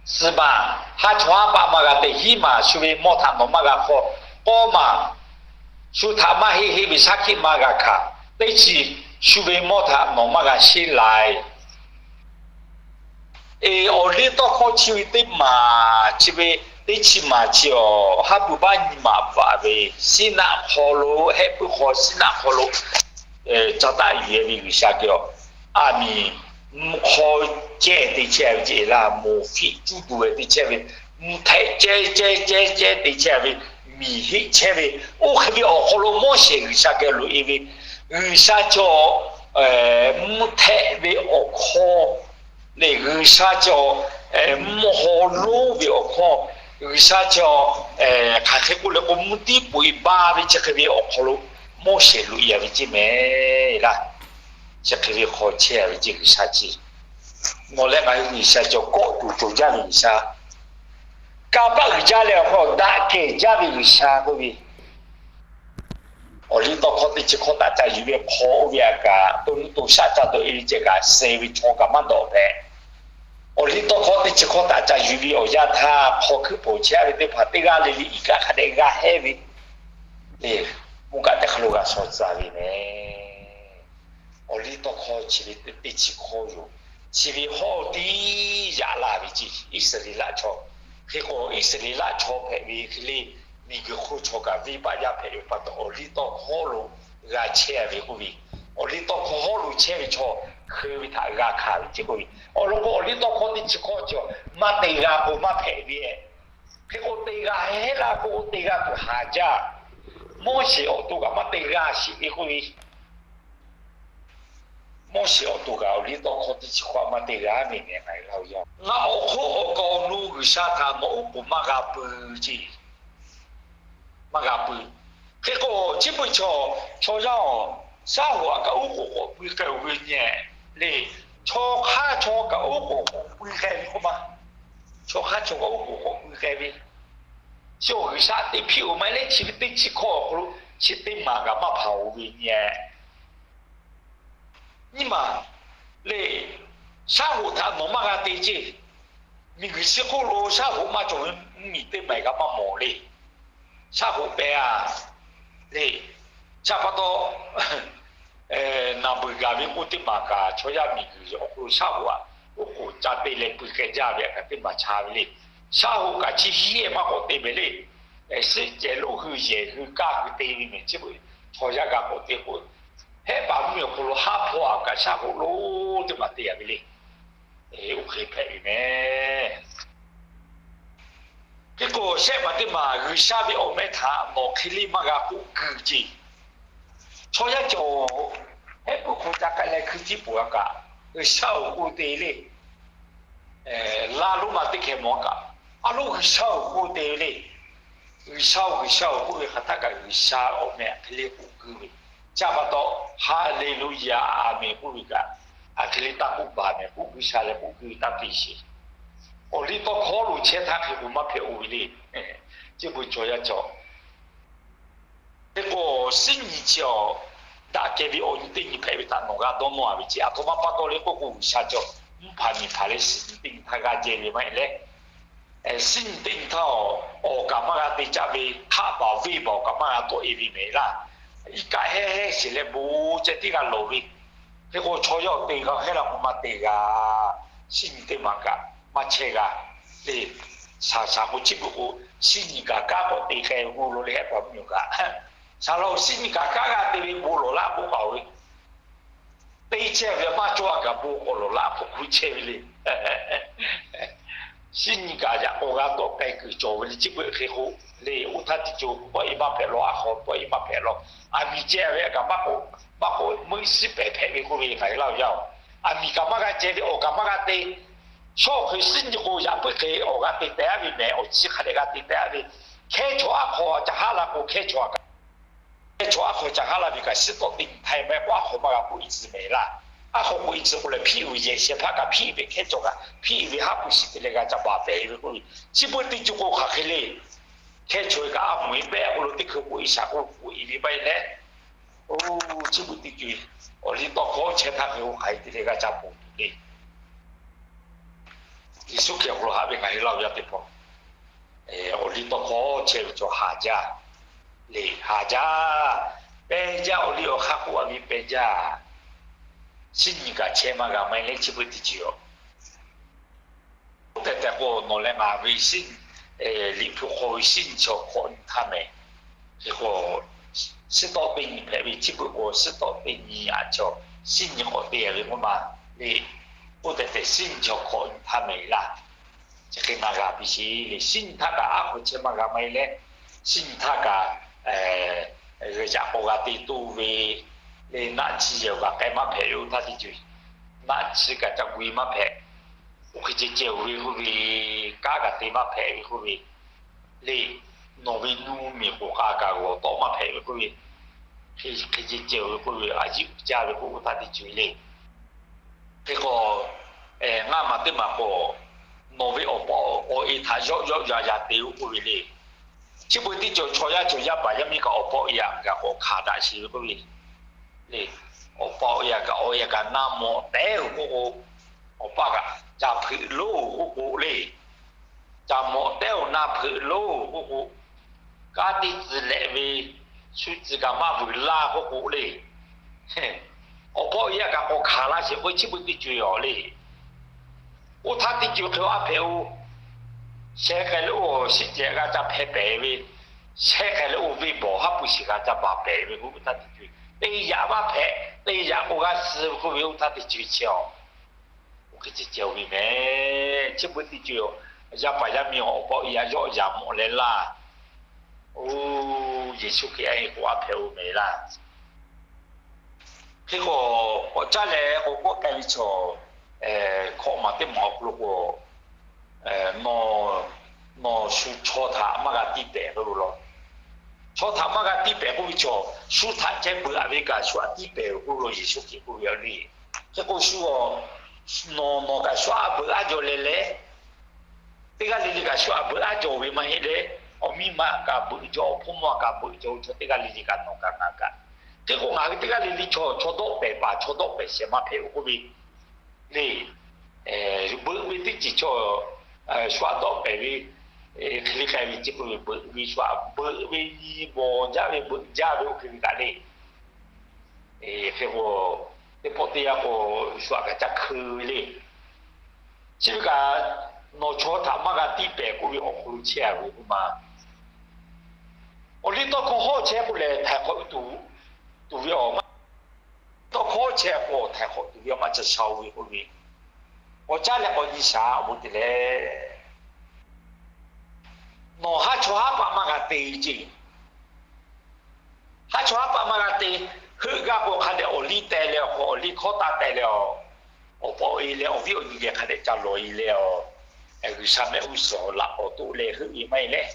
Suhˍ maˬ, haˉ chaw haˉ paˆ maˇ g'a te. Hiˉ maˬ, shu ve mawˇ htaꞈ nawˬ maˇ g'a hk'aw. K'awˇ maˬ, shu htaꞈ maˇ heˆ heˆ ve shaˉ hkiˆ maˇ g'a hkanˍ. Teˇ chi, shu ve mawˇ htaꞈ nawˬ maˇ g'a sheˉ lai. Eˬ, awˬ liˇ tawˇ hkawˇ chi ve teˇ maˬ chi ve, teˇ chi maˬ chi awˬ haˉ pui baˆ nyiˇ maˬ bvuhꞈ ve, Siˉnaˆ hk'aw lo, hehˆ puiˉ hk'aw Siˉnaˆ hk'aw lo ca taˆ yuˬ e ve G'uiˬsha geh awˬ, aˬ miˍ mvuhˇ hk'aw cehˇ te chehˇ ve ceˇ laˇ. Moˍ fiˆ cuˇ tuˬ ve te chehˇ ve, mvuhˇ htehˆ cehˇ cehˇ cehˇ cehˇ te chehˇ ve, miˬ heˆ chehˇ ve, oˇ hk'e ve awˬ hk'aw lo Moˉseˍ G'uiˬsha geh loꞈ e ve, G'uiˬsha cawˬ mvuhˇ htehˆ ve awˬ hkawˇ lehˬ, G'uiˬsha cawˬ mvuhˇ haw lonˉ ve awˬ hkawˇ, G'uiˬsha cawˬ hk'aˬ hk'e k'oˆ leh k'o mvuhˇ tiˉ peuˬ e ba ve chi hk'e ve awˬ hk'aw lo Moˉseˍ loꞈ e a ve ceˇ mehˍ laˇ. Chi hk'e ve hk'aw chehˇ a ve ceˇ G'uiˬsha ceˇ. Nawˬ leh ngaˬ hui G'uiˬsha cawˬ kawˆ tuˬ cawˬ jaˇ ve G'uiˬsha, kanˇ paˆ uiˍ jaˇ leh awˬ hk'aw daꞈ kehˬ jaˇ ve G'uiˬsha k'oˆ ve, awˬ liˇ tawˇ hkawˇ teˇ chi hkawˇ htaꞈ ca yuˬ ve hk'aw oˇ ve a kaꞈ, to nuˇ to shaˆ ca dawꞈ e ve ceh kaꞈ, suh ve chaw kaꞈ maˇ dawꞈ hpehꞈ. Awˬ liˇ tawˇ hkawˇ teˇ chi hkawˇ htaꞈ ca yuˬ ve awˬ yanˇ htaˇ, hk'aw hkuiˉ pawˍ chehˇ ve teˇ hpaˍ teˇ g'aˇ le le iˉ kaˆ hk'a dehꞈ g'a hehˇ ve le, mvuhˇ kaꞈ teˇ hk'aw lo g'a shaw tcuh ve mehˍ. Awˬ liˇ tawˇ hkawˇ chi ve teˇ chi hkawˇ yoˬ. Chi ve hawˇ tiˉ yaꞈ la ve ceˇ Iˉsaˍreˍlaˆ chaw. Hk'e k'o Iˉsaˍreˍlaˆ chaw hpehꞈ ve hk'e le, miˬguiˬ hk'oˆ chaw kaꞈ venˇbaˆ yaˇ hpehꞈ ve pa taw, awˬ liˇ tawˇ hkawˇ lo g'a chehˇ ve k'oˆ ve, awˬ liˇ tawˇ hkawˇ hawˉ lo chehˇ ve chaw, hkeu ve htaꞈ g'a hkanˍ ve ceˇ k'oˆ ve, awˬ lawn k'o awˬ liˇ tawˇ hkawˇ teˇ chi hkawˇ cawˬ maˇ te g'a k'o maˇ hpehꞈ ve, hk'e k'o te g'a hehˉ la k'o te g'a tuˬ haˍ jaˇ. Moˉseˍ awˬ to kaꞈ maˇ te g'a sheˍ ve k'oˆ ve, Moˉseˍ awˬ to kaꞈ awˬ liˇ tawˇ hkawˇ teˇ chi hkawˇ maˇ te g'a mehˍ mehˍ ngaˬ hui laˇ oˬ yaˇ. Ngaˬ awˬ hk'oˆ awˬ kaˍ awˬ nu G'uiˬsha htaꞈ nawˬ oˉ k'oˍ maˇ g'a pui ceˇ, maˇ g'a pui. Hk'e k'o chi beuꞈ chaw, chaw yaˇ awˬ, shaˉ hoꞈ aꞈ kaꞈ oˉ k'oˍ k'awꞈ pui k'ai oˬ ve nyi le. Chaw hk'aˇ chaw kaꞈ oˉ k'oˍ k'awꞈ pui k'ai ve k'oˆ ma. Chaw hk'aˇ chaw kaꞈ oˉ k'oˍ k'awꞈ pui k'ai ve, chi awˬ G'uiˬsha teˇ hpiˇ oˬ maˇ heˆ leh chi ve teˇ chi hkawˇ awˬ hk'aw lo chi teˇ maˬ kaꞈ maˇ hpanˍ oˬ ve nyi. Nyiˇ maˬ le, shaˉ hoꞈ htaꞈ nawˬ maˇ g'a te ceˇ. Miˬguiˬ chi hk'oˆ lo shaˉ hoꞈ maˇ cawˬ ve mvuhˇmiˬ teˇ maˬ kaꞈ maˇ mawˬ le. Shaˉ hoꞈ pehˍ a le. Chi pa taw, naˬ beuˬ gaˬ ve k'oˆ teˇ maˬ kaꞈ chaw yaˇ miˬguiˬ awˬ hk'aw lo shaˉ hoꞈ aꞈ oˉ k'oˍ ca te leh pui k'ai jaˇ ve aꞈ kaꞈ teˇ maˬ cha ve le. Shaˉ hoꞈ kaꞈ chi hiˉ ehˉ maˇ k'awꞈ te mehˍ le. Suhˆ cehˬ lonˉ hui yehˬ hui kaˇ hui te ve mehˍ. Chi beuꞈ chaw yaˇ g'a k'awꞈ te k'o, hehˆ paˍ mvuhˇ miˬ awˬ hk'aw lo haˉ hpawˇ aꞈ kaꞈ shaˉ hoꞈ lonˉ teˇ maˬ te a ve le. Oˇ hk'e hpehꞈ ve mehˍ. Hk'e k'o, shehˆ maˬ teˇ maˬ G'uiˬsha ve awˬ meh htaꞈ nawˬ hk'e le maˇ g'a k'oˆ kuiˬ ce. Chaw yaˇ cawˬ hehˉ puiˉ hk'aw ca k'ai leh hkui tiˉ peuˬ a kaꞈ, G'uiˬsha awˬ k'oˆ te le. Laˇ lonˉ ma teˇ hkeh mawˬ a kaꞈ, a lonˉ G'uiˬsha awˬ k'oˆ te ve le. G'uiˬsha-oˬ, G'uiˬsha-oˬ k'oˆ ve hk'aˬ htaˇ kaꞈ G'uiˬsha awˬ meh hk'e le k'oˆ kuiˬ ve. Chi pa taw, Haˍleˍluˍyaˍ, Aˍmenˍ k'oˆ ve kaꞈ, a hk'e le taˇ k'oˆ baˬ mehˍ k'oˆ, G'uiˬsha leh k'oˆ kuiˬ taˇ piˇ sheˍ. Awˬ liˇ tawˇ hkawˇ lo chehˇ htaˇ hk'e k'o maˇ hpehꞈ-o ve le. Chi beuꞈ chaw yaˇ cawˬ Hk'e k'o, shinˉ nyi chi awˬ daꞈ kehˬ ve awˬ nyi teˇ nyi hpehꞈ ve htaꞈ nawˬ g'a dawˇ nawˇ a ve ce. Aˬ htoꞈ ma pa taw le k'oˆ k'o, G'uiˬsha cawˬ mvuhˇ hpaˍ miˬ hpaˍ leh shinˉ nyi teˇ nyi htaˇ g'a jehˇ ve maˇ heˆ leh, shinˉ nyi teˇ nyi htaˇ awˬ kaꞈ maˇ g'a te caˇ ve, hk'aˆ baˬ venˇ baˬ awˬ kaꞈ maˇ g'a tawˆ e ve mehˍ laˇ. Iˉ kaˆ hehˉ hehˉ sheˍ leh bon ceh tiˉ g'a lawˬ ve. Hk'e k'o, chaw yaˇ awˬ te g'a hehˉ la k'o maˇ te g'a. Shinˉ nyi teˇ maˬ kaꞈ maˇ chehˇ g'a le. Shaˍ shaˍ k'o, chi beuꞈ k'o, shinˉ nyi kaꞈ kanˉ k'awꞈ te k'ai g'oˇ lo le, hehˉ paˍ mvuhˇ miˬ kaꞈ shaˍ laꞈ shinˉ nyi kaꞈ kanˉ g'a te ve bon lawˬ laˇ k'oˆ kaꞈ ve, teˇ chehˇ ve maˇ cawˇ a kaꞈ bon k'awꞈ lawˬ laˇ k'oˆ k'oˆ chehˇ ve le. Shinˉ nyi kaꞈ yaꞈ k'aw g'a tawˆ k'ai kuiˬ cawˬ ve le. Chi beuꞈ hk'e k'o le, oˇ htaˇ teˇ ceuˬ tawˆ e maˇ hpehꞈ law, a hk'aw tawˆ e maˇ hpehꞈ law. Aˬ miˍ ceh ve kaꞈ maˇ k'oˆ, maˇ k'oˆ, meuˆ shiˉ pehˍ hpehꞈ ve k'oˆ ve ngaˬ hui laˇ yaˇ-oˬ. Aˬ miˍ kaꞈ maˇ g'a ceh ve, awˬ kaꞈ maˇ g'a te. Shawˉ hk'e shinˉ nyi k'o, yaꞈ puiˉ hk'e awˬ g'a te teh a ve mehˍ, awˬ chi hk'a dehꞈ g'a te teh a ve. Hkehˇ chaw aˉ hk'aw ca haˉ la k'o, hkehˇ chaw kaꞈ, hkehˇ chaw aˉ hk'aw ca haˉ la ve kaꞈ, shiˉ tawˆ teˇ nyi htaˇ e maˇ k'oˆ, aˉ hk'aw maˇ g'a k'oˆ e tcuh mehˍ laˇ. Aˉ hk'aw k'oˆ e tcuh k'o leh, hpiˇ uiˍ yehˬ shehˍ hpaˇ kaꞈ hpiˇ ve, hkehˇ chaw kaꞈ hpiˇ ve, haˉ pui shiˍ te leh g'a ca baˬ pehˍ ve k'o, chi beuꞈ teˇ ceuˬ k'o hk'aˬ hk'e le. Hkehˇ chaw e kaꞈ a mvuhˬ e pehˇ k'o lo teˇ hkui k'oꞈ e shaˍ k'o k'oꞈ e ve maˇ heˆ leh, oˇ chi beuꞈ teˇ ceuˬ awˬ liˇ tawˇ hkawˇ chehˇ htaˇ hk'e k'o hk'aˬ hk'e te leh g'a ca ponˬ tuˬ le. Yeˍsuˆ Hkriꞈ awˬ hk'aw lo haꞈ ve ngaˬ hui laˇ yaˇ teˇ hpaˍ, awˬ liˇ tawˇ hkawˇ chehˇ ve chaw haˍ jaˇ le, haˍ jaˇ. Pehˇ jaˇ, awˬ liˇ awˬ hk'aˇ k'oˆ a ve pehˇ jaˇ. Shinˉ nyi kaꞈ chehˇ maˇ g'a maˇ heˆ leh, chi beuꞈ teˇ ceuˬ yoˬ. Oˇ tehꞈ tehꞈ k'o, nawˬ leh ngaˬ ve shinˉ, Liꞈ hpu hk'aw ve shinˉ nyi chaw hkawꞈ nyi htaˇ mehˍ. Hk'e k'o, shiˉ tawˆ teˇ nyi hpehꞈ ve, chi beuꞈ k'o shiˉ tawˆ teˇ nyi a chaw shinˉ nyi k'awꞈ te ve k'oˆ ma le. Oˇ tehꞈ tehꞈ shinˉ nyi chaw hkawꞈ nyi htaˇ mehˍ laˇ. Chi hk'e na g'a piˇ sheˍ le. Shinˉ nyi htaˇ kaꞈ aˉ hk'aw chehˇ maˇ g'a maˇ heˆ leh, shinˉ nyi htaˇ kaꞈ yaꞈ k'aw g'a te toˇ ve le. Naˆ chi yehˬ kaꞈ k'ai maˇ hpehꞈ ve oˇ htaˇ teˇ ceuˬ, naˆ chi kaꞈ ca gu e maˇ hpehꞈ. Oˇ hk'e ceh ceh-oˬ ve k'oˆ ve, kanˉ kaꞈ te maˇ hpehꞈ ve k'oˆ ve le. Nawˬ ve nuˇ miˬ k'oˍ k'a kaꞈ g'awˬ tawˆ maˇ hpehꞈ ve k'oˆ ve, hk'e ceh ceh-oˬ ve k'oˆ ve, a yiˉ uiˍ jaˇ ve k'oˆ oˇ htaˇ teˇ ceuˬ le. Hk'e k'o, ngaˇ maˬ teˇ maˬ k'o, nawˬ ve awˬ pa awˬ e htaꞈ yawˆ yawˆ yan yan te-o k'oˆ ve le. Chi beuꞈ teˇ ceuˬ chaw yaˇ cawˬ yaˇ paˍ yaˇ miˇ kaꞈ awˬ pa awˬ e htaꞈ kaꞈ k'awꞈ hkanˍ daꞈ sheˍ ve k'oˆ ve le. Awˬ pa awˬ e htaꞈ kaꞈ, awˬ e htaꞈ kaꞈ na mawꞈ tehˉ-oˬ k'oˆ k'o, awˬ pa kaꞈ ca hpeuꞈ loˉ-oˬ k'oˆ k'o le. Ca mawꞈ tehˉ-oˬ, na hpeuꞈ loˉ-oˬ k'oˆ k'o, kanˉ teˇ tcuh lehꞈ ve shu tcuh kaꞈ maˇ vuiˬ laˇ k'oˆ k'o le. Awˬ pa awˬ e htaꞈ kaꞈ k'awꞈ hkanˍ laˇ sheˍ k'oˆ ve, chi beuꞈ teˇ ceuˬ yoˬ le. Oˇ htaˇ teˇ ceuˬ hk'e aˉ hpehꞈ-o. Sheh k'ai leh oˇ shiˉ cehˬ g'a ca hpeh pehˍ ve, sheh k'ai leh oˇ venˇ bawˬ haˉ pui shiˍ g'a ca baˬ pehˍ ve k'o, oˇ htaˇ teˇ ceuˬ teˇ yaꞈ maˇ hpehꞈ, teˇ yaꞈ k'o g'a suh ve k'oˆ ve, oˇ htaˇ teˇ ceuˬ chi-a. Oˇ hk'e ceh ceh-oˬ ve mehˍ. Chi beuꞈ teˇ ceuˬ, yaˇ paˍ yaˇ miˇ awˬ pa awˬ e htaꞈ yawˆ yan mawꞈ leh laˇ. Oˇ, Yeˍsuˆ Hkriꞈ a e k'o aˉ hpehꞈ-o mehˍ laˇ. Hk'e k'o, k'awꞈ caˇ leh k'o k'oˆ k'ai ve chaw, hkawꞈ maˬ teˇ maˬ awˬ hk'aw lo k'o, nawˬ, nawˬ shu chaw htaꞈ maˇ g'a tiˇ pehˍ k'oˆ ve law. Chaw htaꞈ maˇ g'a tiˇ pehˍ k'oˆ ve chaw, shu htaꞈ ceh beuꞈ a ve kaꞈ shu htaꞈ tiˇ pehˍ-oˬ k'oˆ ve law, Yeˍsuˆ Hkriꞈ k'oˆ ve yoˬ le. Hk'e k'o shu, nawˬ, nawˬ kaꞈ shu htaꞈ beuꞈ a jaw leh leh, teˇ g'aˇ le le kaꞈ shu htaꞈ beuꞈ a jaw ve maˇ heˆ leh, awˬ miˇ ma kaꞈ beuꞈ jaw, awˬ hpawˇ mawˇ kaꞈ beuꞈ jaw, chaw teˇ g'aˇ le le kaꞈ nawˬ kaꞈ ngaˬ kaꞈ. Hk'e k'o ngaˬ hui teˇ g'aˇ le le chaw, chaw dawˆ pehˍ paˍ, chaw dawˆ pehˍ shehˍ maˇ hpehꞈ-oˬ k'oˆ ve le. Beuꞈ ve teˇ ceuˬ chaw, shu htaꞈ dawˆ pehˍ ve, hk'e le k'ai ve ce k'oˆ ve, beuꞈ ve shu htaꞈ beuꞈ ve nyi bawˬ jaˇ ve, beuꞈ jaˇ ve oˇ hk'e ve kaꞈ le. Hk'e k'o, teˇ pawˆ teˇ yanˇ k'o, shu htaꞈ kaꞈ ca hkeu ve le. Chi ve kaꞈ, Nawˬ chaw htaꞈ maˇ g'a tiˇ pehˍ k'oˆ ve awˬ hk'aw lo chehˇ a ve k'oˆ ma. Awˬ liˇ tawˇ hkawˇ hawˉ chehˇ k'oˆ lehˬ, htaiˍ hk'awꞈ tuˬ ve awˬ maˇ, tawˇ hkawˇ hawˉ chehˇ k'o htaiˍ hk'awꞈ tuˬ ve awˬ maˇ ca sha-o ve k'oˆ ve, k'awꞈ caˉ leh k'awꞈ nyi shaˍ, awˬ bon te leh, nawˬ haˉ chawˇ haˉ paˆ maˇ g'a te ceˇ. Haˉ chawˇ haˉ paˆ maˇ g'a te. Heuˆ gaˇ k'o hk'a dehꞈ awˬ liˇ teh leh awˬ hk'aw, awˬ liˇ hkawˇ taˇ teh leh awˬ, awˬ pa awˬ e leh awˬ viˉ awˬ nyi geh hk'a dehꞈ ca lawˬ e leh awˬ, G'uiˬsha mehˆ g'uˇ suhˍ awˬ laꞈ k'awꞈ toˆ leh heuˆ ve maˇ heˆ leh,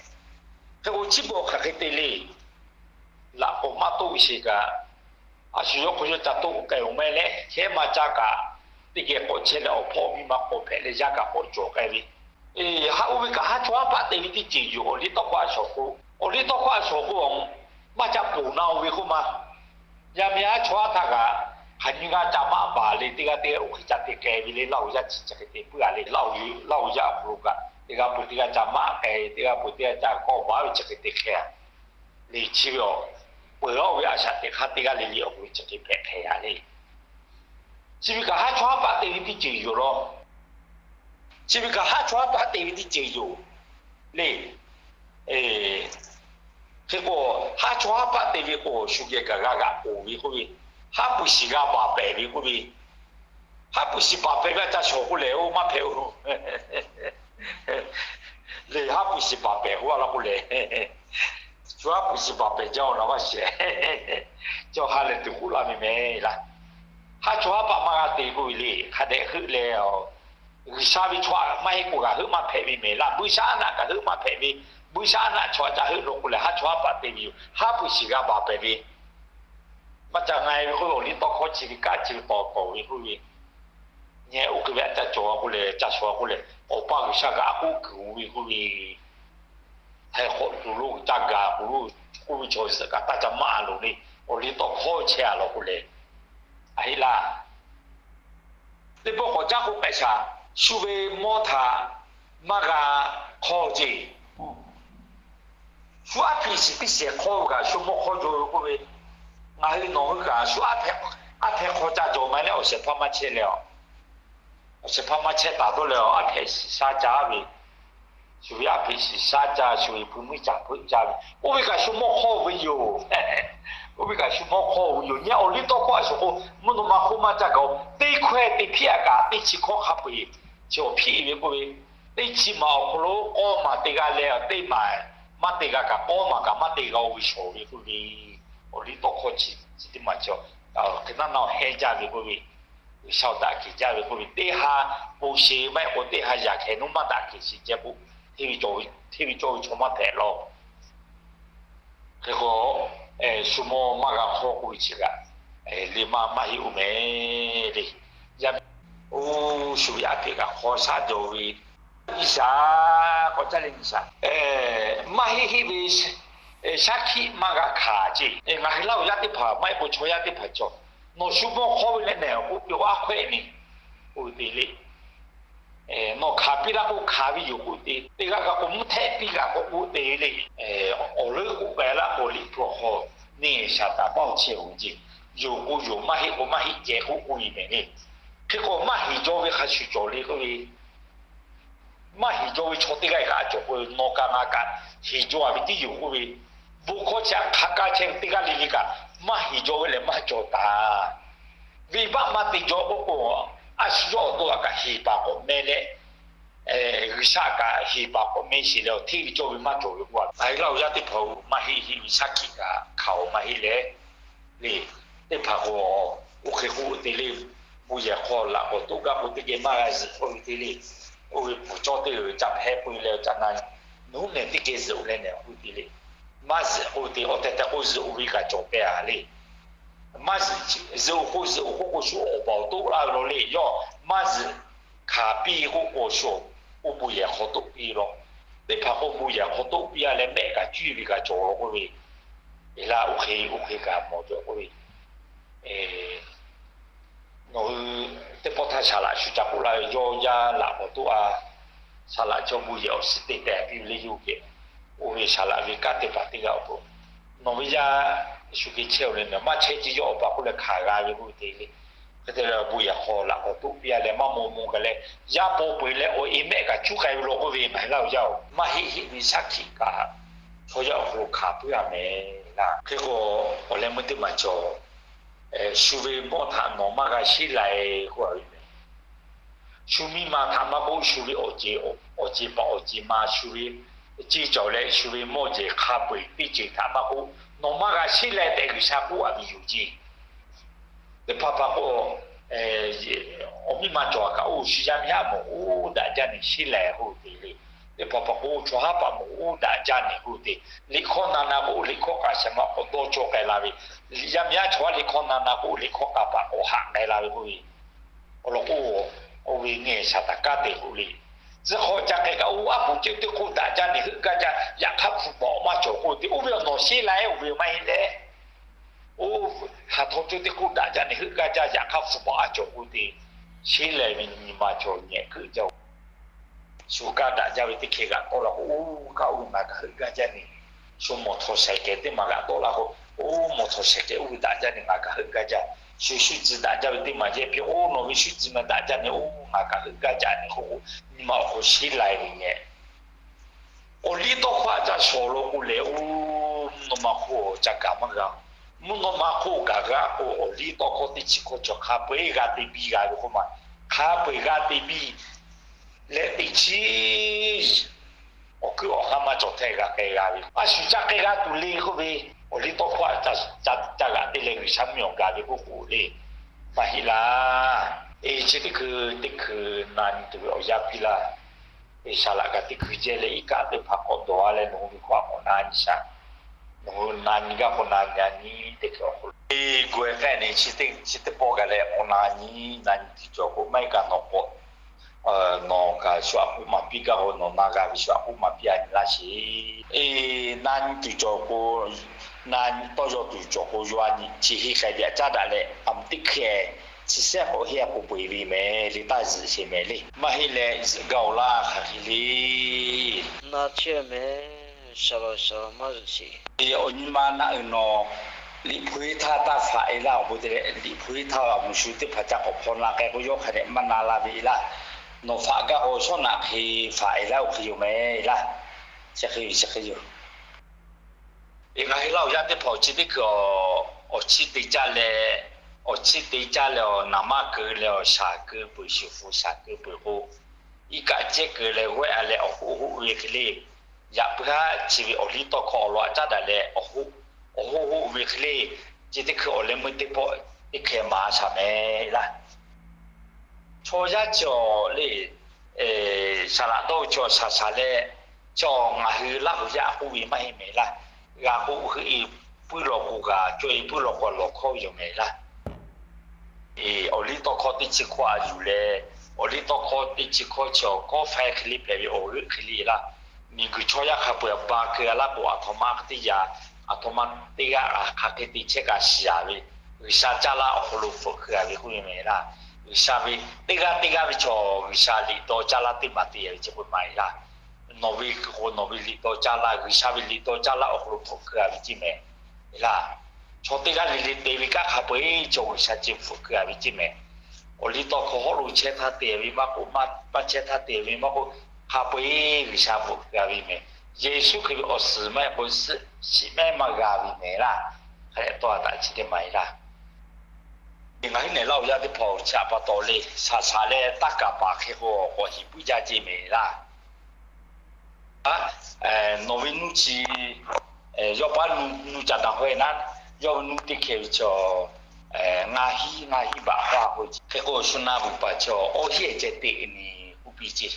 hk'e k'o chi beuꞈ awˬ hk'aˬ hk'e te le. Laꞈ k'awꞈ maˇ toˆ sheˍ kaꞈ, a shu yawˇ hk'aw yawˇ ca toˆ k'ai-oˬ maˇ heˆ leh, chehˇ maˇ caˇ kaꞈ, teˇ geh k'awꞈ chehˇ leh awˬ hpawˇ miˇ ma k'awꞈ hpehꞈ leh yaˇ kaꞈ k'awꞈ cawˬ k'ai ve. Haˉ oˇ ve kaꞈ haˉ chawˇ haˉ paˆ te ve teˇ ceuˬ yoˬ. Awˬ liˇ tawˇ hkawˇ a shawˍ k'o, awˬ liˇ tawˇ hkawˇ a shawˍ k'o, maˇ ca ponˬ na-o ve k'oˆ ma. Yaˇ miˇ haˉ chawˇ haˉ htaˇ kaꞈ, hk'aˬ nyi g'aˇ ca maˇ baˬ le. Teˇ g'aˇ teˇ g'aˇ oˇ hk'e ca te k'ai ve le. Laˇ huˍ yaˇ chi chi hk'e te puiˉ a le. Laˇ huˍ yaˇ awˬ hk'aw lo kaꞈ teˇ g'aˇ peuˬ teˇ g'aˇ ca maˇ k'ai, teˇ g'aˇ peuˬ teˇ g'aˇ ca kawˆ baˬ ve chi hk'e te hk'e a le. Chi ve awˬ peuˬ laˇ-o ve a shaꞈ teꞈ hk'aˇ teˇ g'aˇ le le awˬ hk'aw lo chi hk'e hpehꞈ hk'e a le. Chi ve kaꞈ haˉ chawˇ haˉ paˆ te ve teˇ ceuˬ yoˬ law. Chi ve kaꞈ haˉ chawˇ haˉ paˆ te ve teˇ ceuˬ yoˬ le. Hk'e k'o, haˉ chawˇ haˉ paˆ te ve k'o, shu geh kaꞈ g'a g'aꞈ k'oˍ ve k'oˆ ve, haˉ pui shiˍ g'a baˬ pehˍ ve k'oˆ ve, haˉ pui shiˍ baˬ pehˍ ve a ca shawˍ k'oˆ lehˬ, oˇ maˇ hpehꞈ-o. Le haˉ pui shiˍ baˬ pehˍ k'oˆ a laˇ k'oˆ lehˬ, shu haˉ pui shiˍ baˬ pehˍ jaˇ-oˬ na maˇ shehˍ. Chaw ha lehˬ tuˬ k'oˆ laˇ ve mehˍ laˇ. Haˉ chawˇ haˉ paˆ maˇ g'a te k'oˆ ve le. Hk'a dehꞈ heuˆ leh, G'uiˬsha ve chaw maˇ heˆ k'o g'a heuˆ maˇ hpehꞈ ve mehˍ laˇ. Buiˇshaˆaˉnaˆ kaꞈ heuˆ maˇ hpehꞈ ve, buiˇshaˆaˉnaˆ chaw ca heuˆ lo k'oˆ lehˬ, haˉ chawˇ haˉ paˆ te ve yoˬ. Haˉ pui shiˍ g'a baˬ pehˍ ve, maˇ ca nga-e ve k'oˆ ve, awˬ liˇ tawˇ hkawˇ chi ve kaˇ chi ve tawˍ tawˍ ve k'oˆ ve, nyi oˇ hk'e ve a ca cawˬ a k'oˆ lehˬ, ca shawˍ a k'oˆ lehˬ, Awˬ pa G'uiˬsha kaꞈ a k'oˆ kuiˬ-o ve k'oˆ ve, htaiˍ hk'awꞈ tuˬ lo ca gaˬ k'o lo, k'oˆ ve chaw zuhꞈ kaꞈ taˇ ca maˇ a loˍ le. Awˬ liˇ tawˇ hkawˇ chehˇ a law k'oˆ lehˬ, a heˆ laˇ. Teˇ pawˆ k'awꞈ caˉ k'oˆ k'ai shaˍ. Shu ve mawˇ htaꞈ maˇ g'a hk'awˇ ceˇ. Shu aˉ hpeꞈ shiˍ teˇ shehˍ hk'awˇ ve kaꞈ shu mawˇ hk'awˇ jaw ve k'oˆ ve, ngaˬ hui nawˬ hui kaꞈ shu aˉ hpehꞈ hk'awˇ ca jaw ma leh awˬ shehˍ hpaˇ maˇ chehˇ leh, awˬ shehˍ hpaˇ maˇ chehˇ taˍ dawˇ leh, aˉ hpehꞈ shiˍ shaˉ ca ve, shu ve aˉ hpeꞈ shiˍ shaˉ ca, shu ve hpu muiˉ caˍ hpeuˆ ca ve, oˇ ve kaꞈ shu mawˇ hk'awˇ ve yoˬ. Oˇ ve kaꞈ shu mawˇ hk'awˇ ve yoˬ. Nyi awˬ liˇ tawˇ hkawˇ a shawˍ k'o, mvuhˇ naw ma hk'oˆ maˇ ca gaˬ-o. Teˇ hkawehˇ teˇ hpiˇ a kaꞈ teˇ chi hkawˇ hk'a peu-eˬ chi awˬ hpiˇ ve k'oˆ ve, teˇ chi maˬ awˬ hk'aw lo k'awˇ maˬ te g'a leh, teˇ maˬ maˇ te g'a kaꞈ k'awˇ maˬ kaꞈ maˇ te g'a-o ve shawˍ ve k'oˆ ve, awˬ liˇ tawˇ hkawˇ chi chi teˇ maˬ chi hk'e naˉ na heh jaˇ ve k'oˆ ve, G'uiˬsha awˬ daꞈ kehˬ jaˇ ve k'oˆ ve, teˇ ha bon sheˍ maˇ heˆ k'o teˇ ha yaꞈ hkehˍ nuˇ maˇ daꞈ kehˬ shiˍ ceh k'o, hteˇ ve cawˇ ve chaw maˇ hpehꞈ law. Hk'e k'o, shu mawˇ maˇ g'a hk'awˇ k'oˆ ve chi kaꞈ, le maˇ maˇ heˆ-oˬ mehˍ le. Yaˇ miˇ, oˇ shu ve aˉ hpeꞈ kaꞈ hk'aw shaˉ jaw ve, nyi shaˍ, k'awꞈ caˇ leh nyi shaˍ. Maˇ heˆ heˆ ve shaˉ hkiˆ maˇ g'a hkanˍ ceˇ. Ngaˬ hui Laˇ huˍ yaˇ teˇ hpaˍ maˇ heˆ k'o chaw yaˇ teˇ hpaˍ cawˬ, nawˬ shu mawˇ hk'awˇ ve leh nehˬ k'oˆ ve awˬ aˉ hkawehˆ ni, oˇ ve te le. Nawˬ hkanˍ piˇ laˇ k'o hkanˍ ve yoˬ k'oˆ te, teˇ g'aˇ g'a k'o mvuhˇ htehˆ piˇ g'a k'o k'oˆ te le. Awˬ leuˉ k'oˆ k'ai laˇ k'o, Liꞈ hpu awˬ hk'aw neˇ Saˍtanˍ maˇ awˬ chehˇ-oˬ ceˇ. Yoˬ k'o yoˬ, maˇ heˆ k'o maˇ heˆ ceh k'oˆ k'oˆ ve mehˍ le. Hk'e k'o maˇ heˍ jaw ve hk'a shuˍ cawˬ le k'oˆ ve, maˇ heˍ jaw ve chaw teˇ g'aˇ kaꞈ cawˬ k'o, nawˬ kaꞈ ngaˬ kaꞈ heˍ jaw a ve tiˉ yoˬ k'oˆ ve, bon hkawˇ chi htaꞈ hk'a kaˇ chehˇ ve teˇ g'aˇ le le kaꞈ maˇ heˍ jaw ve lehˬ maˇ cawˬ taˍ. Venˇbaˆ maˇ te jaw k'oˆ k'o, a shu yawˇ awˬ to kaꞈ heˍ paˍ k'awꞈ meh leh, G'uiˬsha kaꞈ heˍ paˍ k'awꞈ meh sheˍ leh, hteˇ ve cawˇ ve maˇ cawˬ ve k'oˆ a. Ngaˬ hui Laˇ huˍ yaˇ teˇ hpaˍ-oˬ, maˇ heˆ heˆ ve shaˉ hkiˆ kaꞈ hkanˍ-oˬ maˇ heˆ leh, le, teˇ hpaˍ k'o, oˇ hk'e k'oˆ te le, bon yehˬ hk'aw laꞈ k'awꞈ toˆ gaˇ k'o teˇ geh maˇ g'a zuhꞈ k'oˆ ve te le. Oˇ ve pfuhˍ cawˇ teˇ g'aˇ ca hpehˇ peu leh ca na, nawˬ hui nehˬ teˇ geh zuhꞈ-oˬ leh nehˬ k'oˆ te le. Maˇ zuhꞈ k'oˆ te, awˬ tehˬ tehˬ k'o zuhꞈ-oˬ ve kaꞈ cawˬ pehˇ a le. Maˇ zuhꞈ, zuhꞈ-oˬ k'o zuhꞈ-oˬ k'oˆ k'o shu awˬ baˬ awˬ toˆ laˇ ve law le. Yawˇ maˇ zuhꞈ hkanˍ piˇ k'oˆ k'o shu k'oˆ bon yehˬ hk'aw toˆ piˇ law. Teˇ hpaˍ k'o bon yehˬ hk'aw toˆ piˇ a leh mehˆ kaꞈ cuˇ ve kaꞈ cawˬ law k'oˆ ve, e laˇ oˇ hk'e oˇ hk'e kaꞈ mawˬ jaw k'oˆ ve, nawˬ hui teˇ pawˆ htaˇ saˍ laꞈ shu ca k'oˆ laˇ ve, yawˇ yaˇ laꞈ k'awꞈ toˆ a, saˍ laꞈ chaw bon yehˬ awˬ suhˉ te tehˬ piˇ ve le yoˬ kehˬ. Oˇ ve saˍ laꞈ ve kanˉ teˇ hpaˍ teˇ g'aˇ awˬ hk'aw, nawˬ ve yaˇ shu geh chehˇ-oˬ leh, nawˬ maˇ chehˇ ceˇ yawˇ awˬ pa k'oˆ leh hkanˍ g'a ve k'oˆ ve te le. Hk'e te leh bon yehˬ hk'aw laꞈ k'awꞈ toˆ piˇ-a leh maˇ maw maw gaˬ leh, yaˇ paw peu-eˬ leh awˬ e mehˆ kaꞈ cuˉ k'ai ve law k'oˆ ve, ngaˬ hui laˇ-oˬ yaˇ-oˬ, maˇ heˆ heˆ ve shaˉ hkiˆ kaꞈ chaw yaˇ awˬ hk'aw lo hkanˍ puiˉ a mehˍ laˇ. Hk'e k'o, awˬ leh meuˇ teˇ maˬ cawˬ, shu ve mawˇ htaꞈ nawˬ maˇ g'a sheˉ lai k'oˆ a ve mehˍ. Shu miˇ ma htaꞈ maˇ k'oˆ, shu ve awˬ ceˬ, awˬ ceˬ paˍ awˬ ceˬ ma, shu ve ceˇ cawˬ leh shu ve mawˇ jeˬ hk'a peu-eˬ teˇ ceuˬ htaꞈ maˇ k'oˆ, nawˬ maˇ g'a sheˉ lai tehꞈ G'uiˬsha k'oˆ a ve yoˬ ceˇ. Teˇ hpaˍ hpaˍ k'o, awˬ miˇ ma cawˬ kaꞈ, oˇ shu yaˇ miˇ haˉ mawˬ oˇ daꞈ jaˇ ne sheˉ lai k'oˆ te le. Teˇ hpaˍ hpaˍ k'o, chaw haˉ paˍ mawˬ oˇ daꞈ jaˇ ne k'oˆ te. Liꞈ hkawˇ na na k'o, liꞈ hkawˇ k'a shehˍ ma k'awꞈ dawˇ cawˇ k'ai la ve, yaˇ miˇ haˉ chaw haˉ liꞈ hkawˇ na na k'o, liꞈ hkawˇ k'a paˍ k'awꞈ haꞈ k'ai la ve k'oˆ ve, awˬ lawn k'o, oˇ ve ngeh shaˍ taˍ kaˉ te k'oˆ le. Tcuh hk'aw ca k'ai kaꞈ, oˇ aˉ poꞈ ceuˬ teˇ hk'oˆ daꞈ jaˇ ne heuˆ gaˇ jaˇ, yaꞈ hk'aˇ hpu baˬ awˬ maˇ cawˬ k'oˆ te. Oˇ ve awˬ nawˬ sheˉ lai oˇ ve maˇ heˆ leh, oˇ ha htawˇ ceuˬ teˇ hk'oˆ daꞈ jaˇ ne heuˆ gaˇ jaˇ, yaꞈ hk'aˇ hpu baˬ a cawˬ k'oˆ te. Sheˉ lai ve nyi ma cawˬ nyehꞈ keuˆ jaˇ-oˬ. Shu kaˇ daꞈ jaˇ ve teˇ hkeh g'aꞈ tawˆ la k'o, oˇ kaˇ oˇ ve ngaˬ kaꞈ heuˆ gaˇ jaˇ ne. Shu mawˬ htawnˍ shehˍ kehˍ teˇ maˬ g'aꞈ tawˆ la k'o, oˇ mawˬ htawnˍ shehˍ kehˍ oˇ ve daꞈ jaˇ ne ngaˬ kaꞈ heuˆ gaˇ jaˇ. Shu shuˉ tcuh daꞈ jaˇ ve teˇ maˬ yehˇ piˇ, oˇ nawˬ ve shuˉ tcuh maˇ daꞈ jaˇ ne, oˇ ngaˬ kaꞈ heuˆ gaˇ jaˇ ne k'oˆ k'o, nyi ma awˬ hk'aw sheˉ lai ve nyehꞈ. Awˬ liˇ tawˇ hkawˇ a ca shawˍ lo k'o lehˬ, oˇ mvuhˇ naw ma hk'oˆ ca kaꞈ maˇ g'a. Mvuhˇ naw ma hk'oˆ kaꞈ g'a k'o, awˬ liˇ tawˇ hkawˇ teˇ chi hkawˇ cawˬ hk'a peu-eˬ g'a te biˇ g'a ve k'oˆ ma. Hk'a peu-eˬ g'a te biˇ leh teˇ chi awˬ kuiˉ awˬ haˉ maˇ cawˬ htaˇ g'a k'ai g'a ve, a shu ca k'ai g'a tuˬ le k'oˆ ve, awˬ liˇ tawˇ hkawˇ ca g'aꞈ te leh G'uiˬsha mvuhˇ miˬ awˬ gaˬ ve k'oˆ k'o le, maˇ heˆ laˇ. Eˬ, chi teˇ hkui teˇ hkui na nyi tuˬ ve awˬ yanˇ piˇ laˇ. Eˬ, saˍ laꞈ kaꞈ teˇ hkui jehˇ leh iˉ kaˆ teˇ hpaˍ k'awꞈ dawˬ a leh nawˬ hui ve hkawˇ a k'awꞈ na nyi shaˍ. Nawˬ hui na nyi gaˇ k'o na nyi a nyi teˇ hkui awˬ hk'aw lo, eˬ, gu e k'ehˆ ne chi teˇ pawˆ gaˬ leh k'awꞈ na nyi, na nyi tuˬ cawˬ k'o maˇ heˆ kaꞈ nawˬ k'awꞈ nawˬ kaꞈ shu aꞈ k'oˆ maˍ piˇ gaˇ k'o, nawˬ na g'a ve shu aꞈ k'oˆ maˍ piˇ a nyi laˇ sheˍ. Eˬ, na nyi tuˬ cawˬ k'o, na nyi tawˇ yaw tuˬ cawˬ k'o, yaw a nyi chi henˇ k'ai ve aꞈ caˉ daꞈ leh, a mvuhˇ teˇ hkeh chi sehˉ k'awꞈ henˇ a k'o peu-eˬ ve mehˍ le, taˇ zuhꞈ sheˍ mehˍ le. Maˇ heˆ leh zuhꞈ gaˇ-oˬ laˇ hk'aˬ hk'e le. Na chehˇ mehˍ, shaˍ laꞈ shaˍ laꞈ maˇ zuhꞈ sheˍ. Awˬ nyi ma naˆ uiˍ nawˬ Liꞈ hpu henˇ htaˇ taˇ faꞈ e laˇ awˬ bon te leh, Liꞈ hpu henˇ htaˇ a muˍ shu teˇ hpaˍ ca k'awꞈ hpaw na k'ai k'o, yawˇ hk'a dehꞈ maˇ na la ve laˇ. Nawˬ faꞈ gaˇ k'o, shawˉ naꞈ hk'e faꞈ e laˇ oˇ hk'e yoˬ mehˍ laˇ. Chi hk'e yoˬ, chi hk'e yoˬ. Eˬ, ngaˬ hui laˇ awˬ yanˇ teˇ hpaˍ awˬ chi teˇ hkui awˬ chiˇ te caˇ leh, awˬ chiˇ te caˇ leh awˬ naˍ maˇ keu leh awˬ shaˍ keu peuˬ, shuˍ hpu shaˍ keu peuˬ k'o, iˉ kaˆ cehˇ keu leh g'awehˆ a leh awˬ hoˆ hoˆ ve hk'e le. Yaꞈ puiˉ haˉ chi ve awˬ liˇ tawˇ hkawˇ awˬ lawn aꞈ caˉ daꞈ leh awˬ hoˆ, awˬ hoˆ hoˆ ve hk'e le. Chi teˇ hkui awˬ leh meuˇ teˇ pawˆ teˇ hkeh maˍ a shaˍ mehˍ laˇ. Chaw yaˇ chi awˬ le, saˍ laꞈ dawˇ ve chaw shaˍ shaˍ leh, chaw ngaˬ hui Laˇ huˍ yaˇ k'oˆ ve maˇ heˆ mehˍ laˇ. G'a k'oˆ hui e puiˉ law k'o g'a, cawˇ e puiˉ law k'o lawˬ hkawˇ ve yoˬ mehˍ laˇ. Awˬ liˇ tawˇ hkawˇ teˇ chi hkawˇ a yuˬ leh, awˬ liˇ tawˇ hkawˇ teˇ chi hkawˇ chi awˬ kawˇ faiˇ hk'e le hpehꞈ ve awˬ g'euˆ hk'e le laˇ. Miˬguiˬ chaw yaˇ hk'a peu-eˬ ba keu a laˇ k'o, aˬ htoꞈ ma teˇ yaꞈ, aˬ htoꞈ ma teˇ g'aˇ hk'aˬ hk'e te chehˇ kaꞈ shiˍ a ve, G'uiˬsha caˇ laˇ awˬ hk'aw lo hpfuhꞈ keu a ve k'oˆ ve mehˍ laˇ. G'uiˬsha ve teˇ g'aˇ teˇ g'aˇ ve chaw G'uiˬsha liꞈ dawˇ caˇ laˇ teˇ maˬ te ve chi k'o maˍ e laˇ. Nawˬ ve k'o nawˬ ve liꞈ dawˇ caˇ laˇ, G'uiˬsha ve liꞈ dawˇ caˇ laˇ awˬ hk'aw lo hpfuhꞈ keu a ve ceˇ mehˍ laˇ. Chaw teˇ g'aˇ le le te ve kanˉ hk'a peu-eˬ chaw G'uiˬsha ceh hpfuhꞈ keu a ve ceˇ mehˍ. Awˬ liˇ tawˇ hkawˇ hawˉ lo chehˇ htaˇ te ve maˇ k'oˆ, maˇ chehˇ htaˇ te ve maˇ k'oˆ, hk'a peu-eˬ G'uiˬsha bvuhꞈ keu a ve mehˍ. Yeˍsuˆ Hkriꞈ ve awˬ suhˍ maˇ heˆ k'o, shiˍ mehˉ maˇ g'a ve mehˍ laˇ. Hk'a dehꞈ tawˇ a taꞈ chi teˇ maˬ e laˇ. Ngaˬ hui nehˬ laˇ awˬ yanˇ teˇ hpaˍ awˬ chi aꞈ pa taw le, shaˍ shaˍ leh taˇ kaˍ paˍ hk'e k'o k'awꞈ hiˍ puiˉ jaˇ ceˇ mehˍ laˇ. Nawˬ ve nuˇ chi, yawˇ paˉ nuˇ ca daꞈ hawˇ e naˉ, yawˇ ve nuˇ teˇ hkeh ve chaw, ngaˇ hiˉ ngaˇ hiˉ baꞈ hawˇ a k'o, hk'e k'o shu na vuiˬ paˍ chaw awˇ hiˉ ceh te ni k'oˆ piˇ ceˇ.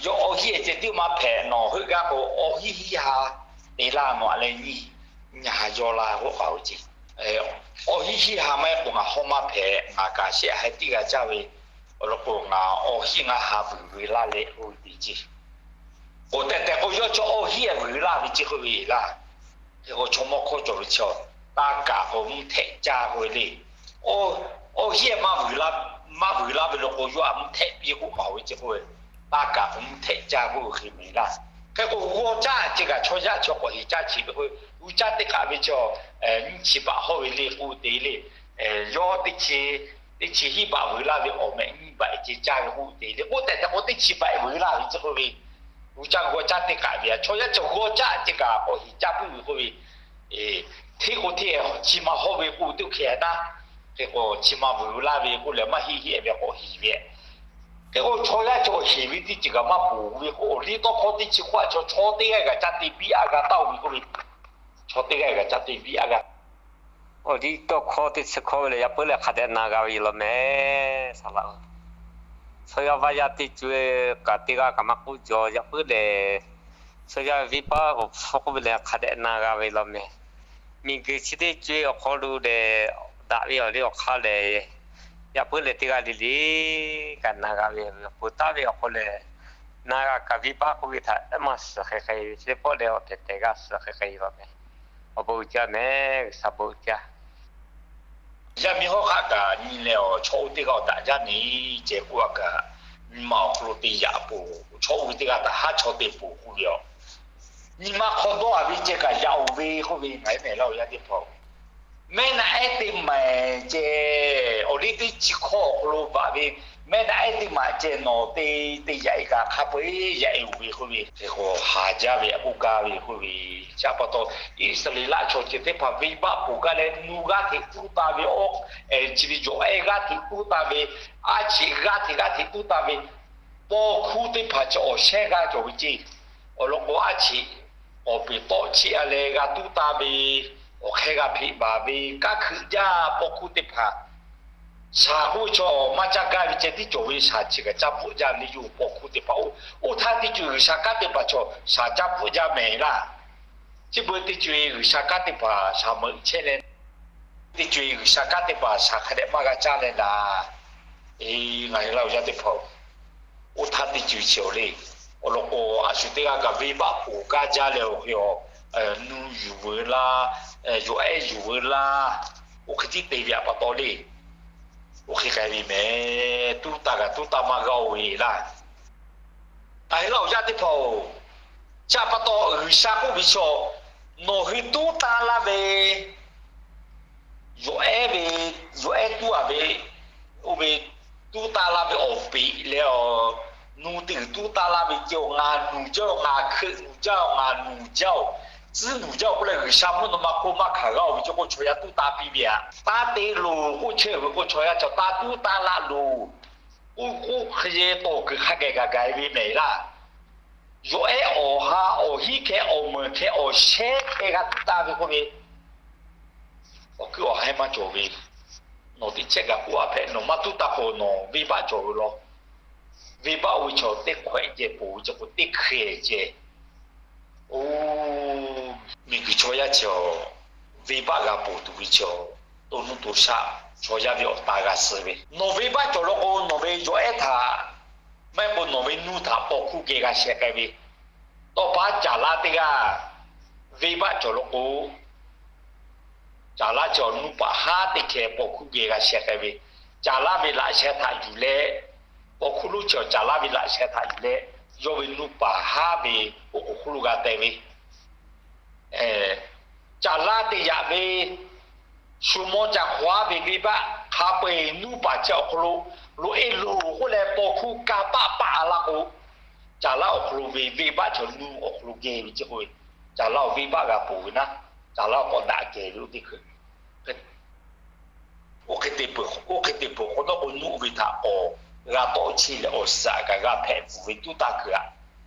Yawˇ awˇ hiˉ ceh tiˉ maˇ hpehꞈ, nawˬ heuˆ gaˇ k'o awˇ hiˉ hiˉ ha te laˇ nawˬ aꞈ leh nyi, nyi ha yaw la k'oˆ k'aꞈ ve ceˇ. Awˇ hiˉ hiˉ ha maˇ heˆ k'o ngaˬ hawˉ maˇ hpehꞈ, ngaˬ kaꞈ shehˆ ha tiˉ g'a caˇ ve, awˬ lawn k'o ngaˬ awˇ hiˉ ngaˇ ha vuiˬ ve laˇ leh k'oˆ ve te ceˇ. K'o tehꞈ tehꞈ k'o yawˇ chaw awˇ hiˉ vuiˬ laˇ ve ceˇ k'oˆ ve laˇ. Hk'e k'o chaw mawˇ hkawˇ cawˬ ve chaw, taˇ kaˍ k'o mvuhˇ htehꞈ caˇ k'oˆ ve le. Awˇ hiˉ maˇ vuiˬ laˇ, maˇ vuiˬ laˇ ve law k'o yawˇ aꞈ mvuhˇ htehꞈ piˇ k'oˆ k'aꞈ ve ceˇ k'oˆ ve, taˇ kaˍ k'o mvuhˇ htehꞈ caˇ k'oˆ ve hk'e mehˍ laˇ. Hk'e k'o g'awˇ caˇ ceˇ kaꞈ chaw yaˇ chaw k'awꞈ heˍ caˇ ceˇ ve k'o, g'uˇ caˇ teˇ hk'aꞈ ve chaw nyiˇ chi baꞈ hawˇ ve le k'oˆ te le. Yawˇ teˇ chi Teˇ chi hiˉ baꞈ vuiˬ laˇ ve awˬ mehꞈ nyiˇ baꞈ ceh caˇ ve k'oˆ te le k'oˆ tehꞈ te k'o, teˇ chi baꞈ vuiˬ laˇ ve chi k'oˆ ve, g'uiˬ caˇ g'awˇ caˇ teˇ k'aꞈ ve a chaw yaˇ cawˬ g'awˇ caˇ ceh kaꞈ k'awꞈ heˍ caˇ puiˉ ve k'oˆ ve, hteˇ k'o hteˇ chi ma hawˇ ve k'oˆ teˇ hkeh naˉ, hk'e k'o chi ma vuiˬ laˇ ve k'oˆ leh maˇ heˆ heˆ ve k'awꞈ heˍ ve, hk'e k'o chaw yaˇ cawˬ heˍ ve teˇ ceuˬ kaꞈ maˇ poˬ ve k'o, awˬ liˇ tawˇ hkawˇ teˇ chi hkawˇ a chaw chaw teˇ g'aˇ g'aꞈ caˇ te biˇ a g'a taˇ-oˬ ve k'oˆ ve, chaw teˇ g'aˇ g'aꞈ caˇ te biˇ a g'a Awˬ liˇ tawˇ hkawˇ teˇ chi hkawˇ ve lehˬ, yaꞈ puiˉ leh hk'a dehꞈ na g'a ve law mehˍ. Saˍ laꞈ-oˬ, chaw yaˇ vaˇ yaˇ teˇ co-e kaꞈ teˇ g'aˇ kaꞈ maˇ k'oˆ jaw. Yaꞈ puiˉ lehˬ, chaw yaˇ venˇ baˆ k'awꞈ hpfuhˇ k'oˆ ve lehˬ, hk'a dehꞈ na g'a ve law mehˍ. Miˬguiˬ chi teˇ co-e awˬ hk'aw lo lehˬ, daꞈ ve awˬ liˇ awˬ hk'aˇ lehˬ, yaꞈ puiˉ lehˬ teˇ g'aˇ le le kaꞈ na g'a ve, peuˬ taˉ ve awˬ hk'aw lehˬ, na g'a kaꞈ venˇ baˆ k'oˆ ve htaꞈ maˇ suhˍ hk'e hk'e ve, teˇ pawˆ lehˬ awˬ tehˬ tehˬ g'a suhˍ hk'e hk'e ve law mehˍ. Awˬ bon uiˍ jaˇ mehˍ, G'uiˬsha bon uiˍ jaˇ. Yaˇ miˇ hawˉ hk'aˆ kaꞈ nyi leh, chaw oˇ teˇ g'aˇ awˬ daꞈ jaˇ ne ceh k'oˆ a kaꞈ, nyi ma awˬ hk'aw lo te yaꞈ poˬ, chaw oˇ ve teˇ g'aˇ htaꞈ haˉ chaw te poˬ k'oˆ ve a, nyi ma hk'aw dawˇ a ve ceh kaꞈ yaꞈ-oˬ ve k'oˆ ve, ngaˬ hui mehˍ laˇ-oˬ yaˇ teˇ hpaˍ-oˬ. Mehˆ naˆ ehˉ teˇ maˬ ceh, awˬ liˇ teˇ chi hkawˇ awˬ hk'aw lo vaꞈ ve, mehˆ naˆ ehˉ teˇ maˬ ceh nawˬ te te yaꞈ-e kaꞈ hk'a peu-eˬ yaꞈ-e-oˬ ve k'oˆ ve, hk'e k'o haˍ jaˇ ve a k'oˆ gaˇ ve k'oˆ ve, chi pa taw Iˉsaˍreˍlaˆ chaw ceuˬ teˇ hpaˍ venˇ baˆ poˬ gaˇ leh nu g'aˇ hteꞈ tuˉ taˍ ve awˬ, chi ve yawˬ ehˉ g'aˇ hteꞈ tuˉ taˍ ve, a cheꞈ g'aˇ hteꞈ g'aˇ hteꞈ tuˉ taˍ ve, paw hkuˇ teˇ hpaˍ chi awˬ shehˉ g'aˇ cawˬ ve ceˇ. Awˬ lawn k'o a cheꞈ awˬ peˍ tawˆ cheˆ a leh g'a tuˉ taˍ ve, awˬ hk'ehˇ g'a hpeꞈ baˬ ve, kanˉ hkuiꞈ jaˇ paw hkuˇ teˇ hpaˍ shaˍ k'oˆ ve chaw maˇ caˇ gaˇ ve ceh tiˉ cawˬ ve, shaˍ chi kaꞈ caˇ bvuhˆ jaˇ ve le yoˬ paw hkuˇ teˇ hpaˍ-oˬ. Oˇ htaˇ teˇ co-e G'uiˬsha kanˉ teˇ hpaˍ chaw shaˍ caˇ bvuhˆ jaˇ mehˍ laˇ. Chi beuꞈ teˇ co-e G'uiˬsha kanˉ teˇ hpaˍ shaˍ meuꞈ chehˇ leh, teˇ co-e G'uiˬsha kanˉ teˇ hpaˍ shaˍ hk'a dehꞈ maˇ g'a caˇ leh laˬ. Eˬ, ngaˬ hui laˇ-oˬ yaˇ teˇ hpaˍ-oˬ, oˇ htaˇ teˇ co-e chi awˬ le. Awˬ lawn k'o, a shu teˇ g'aˇ kaꞈ venˇ baˆ poˬ gaˇ jaˇ leh awˬ hk'e a, nu yuˬ veu laˇ, yawˬ ehˉ yuˬ veu laˇ, oˇ hk'e tiˉ te ve a pa taw le. Oˇ hk'e k'ai ve mehˍ, tuˉ taˍ kaꞈ tuˉ taˍ maˇ g'a-oˬ ve laˇ. Ngaˬ hui laˇ-oˬ yaˇ teˇ hpaˍ-oˬ, chi pa taw G'uiˬsha k'oˆ ve chaw, nawˬ hui tuˉ taˍ laˇ ve, yawˬ ehˉ ve, yawˬ ehˉ tuˉ a ve, oˇ ve tuˉ taˍ laˇ ve awˬ peꞈ leh a, nu te g'uiˬ tuˉ taˍ laˇ ve ceh-oˬ, ngaˬ nuˬ jaˇ-oˬ, ngaˬ hkeuꞈ nuˬ jaˇ-oˬ, ngaˬ nuˬ jaˇ-oˬ, tcuhˉ nuˬ jaˇ-oˬ k'oˆ leh G'uiˬsha mvuhˇ naw ma hk'oˆ maˇ hkanˍ g'a-oˬ ve ceh k'o chaw yaˇ tuˉ taˍ piˇ ve aꞈ. Taˇ te loˬ k'oˆ chehˇ ve k'o chaw yaˇ chaw taˇ tuˉ taˍ laˇ loˬ. Oˇ k'oˆ hk'e tawˬ kuiˬ hk'a gaˬ gaˬ gaˬ ve mehˍ laˇ. Yawˬ ehˉ awˬ ha awˬ hiˉ hkeh awˬ meunˍ hkeh awˬ shehˉ hkeh g'a tuˉ taˍ ve k'oˆ ve, awˬ kuiˉ awˬ haiˉ maˇ cawˬ ve, nawˬ teꞈ chehˇ gaˬ k'oˆ a hpehꞈ, nawˬ maˇ tuˉ taˍ k'o nawˬ venˇ baˆ cawˬ ve law. Venˇ baˆ oˇ ve chaw teˇ hkawehꞈ ceh poˬ ve ceh k'o teˇ hkeh ceh. Oˇ, miˬguiˬ chaw yaˇ ceh, venˇ baˆ g'a poˬ tuˬ ve ceh, to nuˇ to shaˆ chaw yaˇ ve awˬ ta g'a suh ve, nawˬ venˇ baˆ cawˬ law k'o nawˬ ve yawˬ ehˉ htaꞈ, maˇ heˆ k'o nawˬ ve nuˇ htaꞈ paw hkuˇ geh g'a sheh k'ai ve, tawˇ pa caˍ laˇ teˇ g'aˇ venˇ baˆ cawˬ law k'o, caˍ laˇ ceh nuˇ paˍ haˉ teˇ hkeh paw hkuˇ geh g'a sheh k'ai ve, caˍ laˇ ve laꞈ sheh htaꞈ yuˬ leh, paw hkuˇ lonˉ ceh caˍ laˇ ve laꞈ sheh htaꞈ yuˬ leh, yawˇ ve nuˇ paˍ haˉ ve oˉ k'oˍ hk'oˆ lo g'a teh ve, caˍ laˇ te yaꞈ ve shu mawˇ ca hk'aw aˉ ve venˇ baˆ hk'a peu-eˬ nuˇ paˍ ceh awˬ hk'aw lo loꞈ-e loˬ k'oˆ leh paw hkuˇ kanˇ paˆ paˆ a laˇ k'o, caˍ laˇ awˬ hk'aw lo ve venˇ baˆ cawˬ nuˇ awˬ hk'aw lo geh ve ceh k'o, caˍ laˇ awˬ venˇ baˆ g'a poˬ ve naˉ, caˍ laˇ awˬ k'awꞈ daꞈ kehˬ ve oˇ teˇ hkui Oˇ hk'e te peuˬ, oˇ hk'e te peuˬ k'o, nawˬ k'o nuˇ ve htaꞈ k'awꞈ g'a tawˆ cheˇ leh awˬ suhˍ kaꞈ g'a hpehꞈ pfuhˍ ve tuˉ taˇ kuiˬ-aꞈ.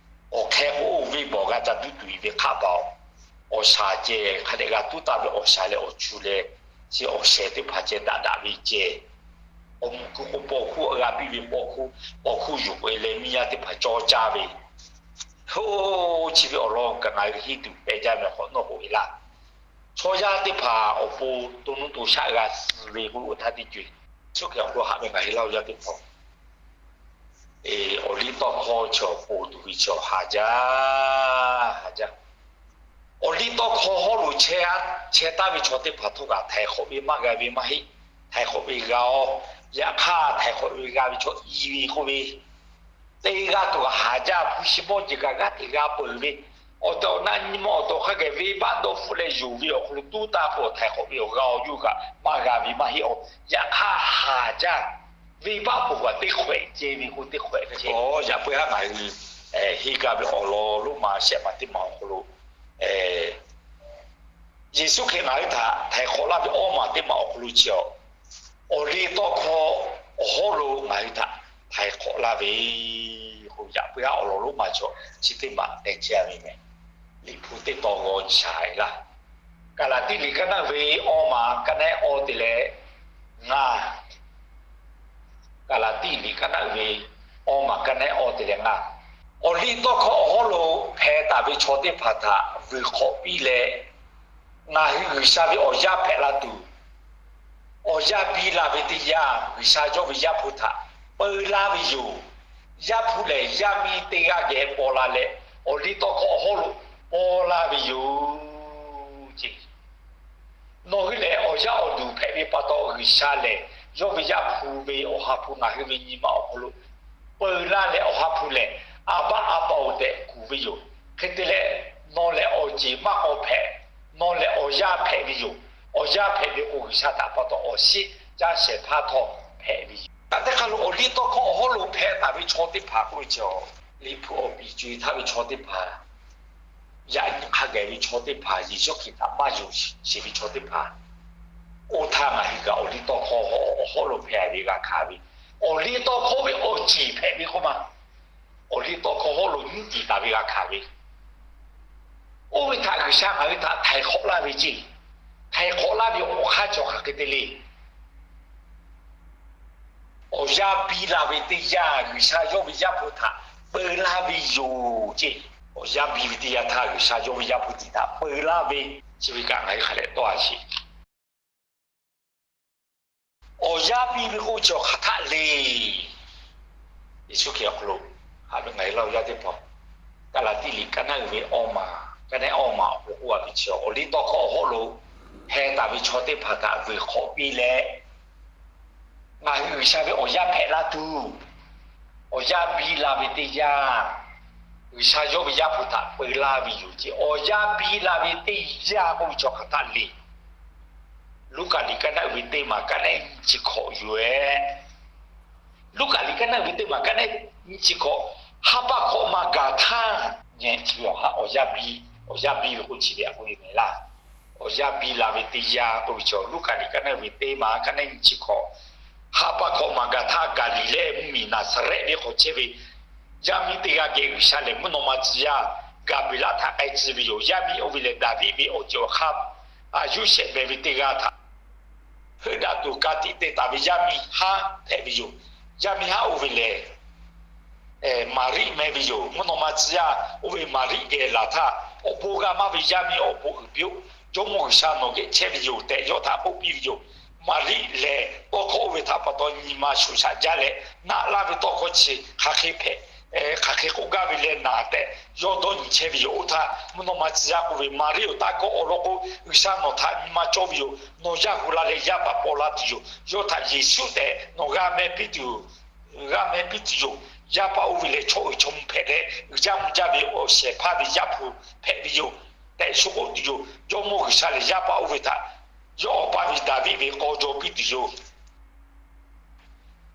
Awˬ hk'e k'o oˇ venˇ baw g'a ca duˇ tuˬ-e ve hk'aˆ baˬ-oˬ. Awˬ shaˍ ceh hk'a dehꞈ g'a tuˉ taˍ ve awˬ shaˍ leh awˬ chu leh, chi awˬ shehˍ teˇ hpaˍ ceh daꞈ daꞈ ve ceh. Awˬ mvuhˇ hkuˇ k'o paw hkuˇ g'a piˇ ve paw hkuˇ, paw hkuˇ yuˬ k'o-e leh miˇ yaˇ teˇ hpaˍ cawˇ caˇ ve. Oˇ, chi ve awˬ lawn kaꞈ ngaˬ hui henˇ tuˬ pehꞈ jaˇ ve hk'awꞈ nawˉ k'oꞈ-e laˇ. Chaw yaˇ teˇ hpaˍ awˬ pon to nuˇ to shaˆ g'a suh ve k'o, oˇ htaˇ teˇ co-e chi hk'e awˬ hk'aw lo haꞈ ve ngaˬ hui laˇ-oˬ yaˇ teˇ hpaˍ, awˬ liˇ tawˇ hkawˇ chi awˬ poˬ tuˬ ve chi awˬ haˍ jaˇ, haˍ jaˇ. Awˬ liˇ tawˇ hkawˇ hawˉ lo chehˇ taˍ ve chaw teˇ hpaˍ htawˇ kaꞈ htaiˍ hk'awꞈ ve maˇ g'a ve maˇ heˆ. Htaiˍ hk'awꞈ ve g'a-oˬ. Yaꞈ hk'aˇ htaiˍ hk'awꞈ ve g'a ve chaw i ve k'oˆ ve, teˇ g'aˇ tuˬ haˍ jaˇ. Hpu shi mawˇ jeˬ kaꞈ g'aˇ hteꞈ g'a peuˬ ve, Awˬ tehˬ awˬ na nyi ma awˬ to hk'a geh venˇbaˆ dawˇ hpfuhˆ leh yonˍ ve awˬ hk'aw lo tuˉ taˇ k'o, htaiˍ hk'awꞈ ve awˬ g'a awˬ yuˇ kaꞈ maˇ g'a ve maˇ heˆ awˬ. Yaꞈ hk'aˇ haˍ jaˇ, venˇbaˆ peuˬ kaꞈ teˇ hkawehꞈ ceh ve k'o, teˇ hkawehꞈ ve ceh. Yaꞈ puiˉ haˉ ngaˬ hui henˇ gaˇ ve awˬ lawn lonˉ ma shehˆ ma teˇ ma awˬ hk'aw lo, Yeˍsuˆ Hkriꞈ ngaˬ hui htaꞈ htaiˍ hk'awꞈ laˇ ve awˇ maˬ teˇ maˬ awˬ hk'aw lo chi awˬ, awˬ liˇ tawˇ hkawˇ awˬ hawˉ lo ngaˬ hui htaꞈ htaiˍ hk'awꞈ laˇ ve k'o, yaꞈ puiˉ haˉ awˬ lawn lonˉ ma chaw chi teˇ maˬ teh chehˇ a ve mehˍ. Liꞈ hpu teˇ tawn g'aw nyi shaˍ e laˇ. Kaˍlaˍtiˆ liꞈ kaˉ naˆ uiˍ ve awˇ maˬ kaˉ naˆ eˉ awˇ te leh ngaˇ. Kaˍlaˍtiˆ liꞈ kaˉ naˆ uiˍ ve awˇ maˬ kaˉ naˆ eˉ awˇ te leh ngaˇ. Awˬ liˇ tawˇ hkawˇ awˬ hawˉ lo hpeh taˍ ve chaw teˇ hpaˍ htaꞈ vuiˬ hk'awꞈ piˇ leh, ngaˬ hui G'uiˬsha ve awˬ yaˇ hpehꞈ la tuˬ, awˬ yaˇ biˇ la ve teˇ yanˇ, G'uiˬsha yawˇ ve Yaˇ hpu htaꞈ peu laˇ ve yoˬ. Yaˇ hpu lehˬ, yaˇ miˇ teˇ g'aˇ geh paw la leh, awˬ liˇ tawˇ hkawˇ awˬ hawˉ lo paw la ve yoˬ ce. Nawˬ hui lehˬ, awˬ yaˇ awˬ duˬ hpehꞈ ve pa taw, G'uiˬsha lehˬ yawˇ ve Yaˇ hpu ve Awˬ ha hpu ngaˬ hui ve nyi ma awˬ hk'aw lo peu laˇ leh, Awˬ ha hpu lehˬ, Aˍbaˆ, Aˍbaˆ-oˬ tehꞈ kuˬ ve yoˬ. Hk'e te leh, nawˬ lehˬ awˬ ceˬ maˇ k'awꞈ hpehꞈ. Nawˬ lehˬ awˬ yaˇ hpehꞈ ve yoˬ. Awˬ yaˇ hpehꞈ ve k'o, G'uiˬsha htaꞈ pa taw awˬ shiˉ caˇ shehˍ hpaˇ htawˇ hpehꞈ ve yoˬ. Kaꞈ teˇ hk'aˇ lo awˬ liˇ tawˇ hkawˇ awˬ hawˉ lo hpeh taˍ ve chaw teˇ hpaˍ k'oˆ ve chi, Liꞈ hpu awˬ piˍ co e htaˇ ve chaw teˇ hpaˍ, yaꞈ nyi hk'a geh ve chaw teˇ hpaˍ, Yeˍsuˆ Hkriꞈ htaꞈ maˇ yonˍ sheˍ ve chaw teˇ hpaˍ, oˇ htaˇ ngaˬ hui kaꞈ awˬ liˇ tawˇ hkawˇ awˬ hawˉ lo hpeh ve g'a hkanˍ ve, awˬ liˇ tawˇ hkawˇ ve awˬ ceˬ hpehꞈ ve k'oˆ ma, awˬ liˇ tawˇ hkawˇ hawˉ lo nyiˉ tiˍ taˍ ve g'a hkanˍ ve, oˇ ve htaꞈ G'uiˬsha ngaˬ hui htaꞈ htaiˍ hk'awꞈ laˇ ve ce. Htaiˍ hk'awꞈ laˇ ve awˬ hk'aˇ chi awˬ hk'aˬ hk'e te le. Awˬ yaˇ biˇ la ve teˇ yanˇ, G'uiˬsha yawˇ ve Yaˇ hpu htaꞈ peu laˇ ve yoˬ ce. Awˬ yaˇ biˇ ve teˇ yanˇ htaˇ, G'uiˬsha yawˇ ve Yaˇ hpu tiꞈ htaꞈ peu laˇ ve, chi ve kaꞈ ngaˬ hui hk'a leh tawˇ a sheˍ. Awˬ yaˇ biˇ ve k'oˆ chi awˬ hk'aˬ htaˆ le. Yeˍsuˆ Hkriꞈ awˬ hk'aw lo haꞈ ve ngaˬ hui Laˇ huˍ yaˇ teˇ hpaˍ, Kaˍlaˍtiˆ liꞈ kaˉ naˆ uiˍ ve awˇ maˬ, kaˉ naˆ eˉ awˇ maˬ awˬ hk'aw k'oˆ a ve chi, awˬ liˇ tawˇ hkawˇ awˬ hawˉ lo hpeh taˍ ve chaw teˇ hpaˍ htaꞈ vuiˬ hk'awꞈ piˇ leh, ngaˬ hui G'uiˬsha ve awˬ yaˇ hpehꞈ laˇ tuˬ, awˬ yaˇ biˇ la ve teˇ yanˇ, G'uiˬsha yawˇ ve Yaˇ hpu htaꞈ peu laˇ ve yoˬ ce. Awˬ yaˇ biˇ la ve teˇ yanˇ k'oˆ ve chi awˬ hk'aˬ htaˆ le. Luˉkaꞈ liꞈ kaˉ naˆ uiˍ ve teˇ maˬ kaˉ naˆ eˉ nyiˇ chi hkawꞈ yoˬ ehˉ. Luˉkaꞈ liꞈ kaˉ naˆ uiˍ ve teˇ maˬ kaˉ naˆ eˉ nyiˇ chi hkawꞈ, haˉ paˆ hkawꞈ ma gaˬ htaˇ, nyi chi ve awˬ ha awˬ yaˇ biˇ, awˬ yaˇ biˇ ve k'oˆ chi ve a k'oˆ ve mehˍ laˇ. Awˬ yaˇ biˇ la ve teˇ yanˇ k'oˆ ve chi, Luˉkaꞈ liꞈ kaˉ naˆ uiˍ ve teˇ maˬ kaˉ naˆ eˉ nyiˇ chi hkawꞈ, haˉ paˆ hkawꞈ ma gaˬ htaˇ, Gaˍliˍlehˇ mvuhˇmiˬ Naˍzaˍrehˆ venˇ hk'aw chehˇ ve yaˇ miˇ teˇ g'aˇ geh G'uiˬsha lehˬ mvuhˇ naw ma tcuh yaˇ Gaˍbeˍlaˆ htaꞈ k'ai tcuh ve yoˬ. Yaˇ miˇ oˇ ve lehˬ, Daˍviˆ ve awˬ ceuˬ awˬ hk'aˇ, Yoˇsehꞈ meh ve teˇ g'aˇ htaꞈ heuˆ daꞈ tuˬ ka tiꞈ te taˍ ve yaˇ miˇ haˉ hpehꞈ ve yoˬ. Yaˇ miˇ haˉ oˇ ve lehˬ, Maˍriˆ meh ve yoˬ. Mvuhˇ naw ma tcuh yaˇ oˇ ve Maˍriˆ geh laˬ htaˇ, awˬ bon g'a maˇ ve yaˇ miˇ awˬ bon uiˍ piˇ-oˆ. Jawˇmawˇ G'uiˬsha nawˬ geh chehˇ ve yoˬ tehꞈ yawˇ htaꞈ k'oˆ piˇ ve yoˬ. Maˍriˆ lehˬ, tawˇ hkawˇ oˇ ve htaꞈ pa taw nyi ma shoˍ shaꞈ jaˇ leh, naˆ laˇ ve tawˇ hkawˇ chi hk'aˬ hk'e hpehꞈ, hk'aˬ hk'e k'oˆ gaˇ ve leh naˍ tehꞈ yawˇ dawˇ nyi chehˇ ve yoˬ. Oˇ htaˇ mvuhˇ naw ma tcuh yaˇ k'oˆ ve, Maˍriˆ-oˬ, taˇ kawˆ. Awˬ lawn k'o, G'uiˬsha nawˬ htaꞈ nyi ma cawˇ ve yoˬ. Nawˬ yaˇ hu la leh yaˇ paˍ paw la tuˬ yoˬ. Yawˇ htaꞈ Yeˍsuˆ tehꞈ nawˬ g'a meh piˇ tuˬ yoˬ. G'a meh piˇ tuˬ yoˬ. Yaˇ paˍ oˇ ve lehˬ, chaw uiˍ chaw mvuh hpehꞈ leh, uiˍ jaˇ mvuh jaˇ ve awˬ shehˍ hpaˇ ve Yaˇ hpu hpehꞈ ve yoˬ tehꞈ shu k'oˆ tuˬ yoˬ. Jawˇmawˇ G'uiˬsha lehˬ, yaˇ paˍ oˇ ve htaꞈ yawˇ awˬ pa ve Daˍviˆ ve k'aw jaw piˇ tuˬ yoˬ.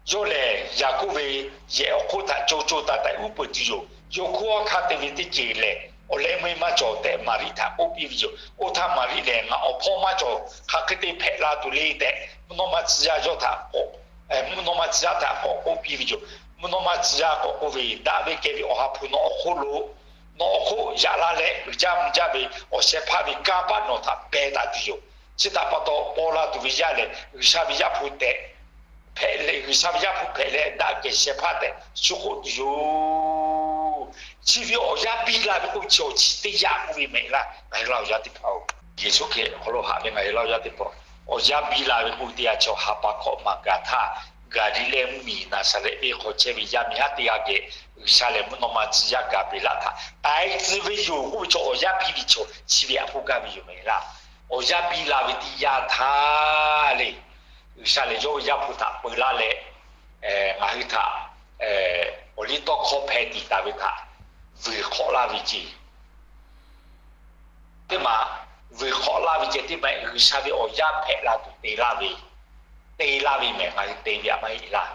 Yawˇ lehˬ, Yaˍkoˆ ve yehˬ awˬ hk'oˆ htaꞈ co co taiˍ taiˍ uˉ peunˍ tuˬ yoˬ. Yawˇ hk'oˆ aˇ hk'aˇ te ve teˇ ceuˬ lehˬ, awˬ leh meuˇ maˇ cawˬ tehꞈ Maˍriˆ htaꞈ k'oˆ piˇ ve yoˬ. Oˇ htaˇ Maˍriˆ lehˬ, Ngaˬ awˬ hpawˇ maˇ cawˬ, hk'aˬ hk'e te hpehꞈ la tuˬ le tehꞈ, mvuhˇ naw ma tcuh yaˇ yawˇ htaꞈ k'awꞈ, mvuhˇ naw ma tcuh yaˇ htaꞈ k'awꞈ k'oˆ piˇ ve yoˬ. Mvuhˇ naw ma tcuh yaˇ k'awꞈ k'oˆ ve, Daꞈ ve kehˬ ve Awˬ ha hpu nawˬ awˬ hk'oˆ lo, nawˬ awˬ hk'oˆ yaꞈ la leh, uiˍ jaˇ mvuh jaˇ ve awˬ shehˍ hpaˇ ve kanˇ paˆ nawˬ htaꞈ peh taˍ tuˬ yoˬ. Chi htaꞈ pa taw, paw la tuˬ ve yaˇ lehˬ, G'uiˬsha ve Yaˇ hpu tehꞈ hpehꞈ leh, G'uiˬsha ve Yaˇ hpu hpehꞈ leh daꞈ kehˬ shehˍ hpaˇ tehꞈ shu k'oˆ tuˬ yoˬ. Chi ve awˬ yaˇ biˇ la ve k'oˆ chi awˬ chi teˇ yanˇ k'oˆ ve mehˍ laˇ, ngaˬ hui Laˇ huˍ yaˇ teˇ hpaˍ-oˬ. Yeˍsuˆ Hkriꞈ awˬ hk'aw lo haꞈ ve ngaˬ hui Laˇ huˍ yaˇ teˇ hpaˍ, awˬ yaˇ biˇ la ve k'oˆ ve teˇ yanˇ chi, haˉ paˆ hkawꞈ ma gaˬ htaˇ, Gaˍliˍlehˇ mvuhˇmiˬ Naˍzaˍrehˆ venˇ hk'aw chehˇ ve yaˇ miˇ haˉ teˇ g'aˇ geh G'uiˬsha lehˬ mvuhˇ naw ma tcuh yaˇ Gaˍbeˍlaˆ htaꞈ k'ai tcuh ve yoˬ k'oˆ ve chi, awˬ yaˇ biˇ ve chi chi ve a k'oˆ gaˇ ve yoˬ mehˍ laˇ. Awˬ yaˇ biˇ la ve teˇ yanˇ htaˇ le, G'uiˬsha lehˬ yawˇ ve Yaˇ hpu htaꞈ peu laˇ leh, ngaˬ hui htaꞈ awˬ liˇ tawˇ hkawˇ hpeh tiˍ taˍ ve htaꞈ vuiˬ hk'awꞈ laˇ ve ce. teˇ maˬ vuiˬ hk'awꞈ laˇ ve ceh tiˉ maˇ heˆ, G'uiˬsha ve awˬ yaˇ hpehꞈ la tuˬ te laˇ ve, te laˇ ve mehˬ, ngaˬ hui te ve aꞈ maˇ heˆ laˇ.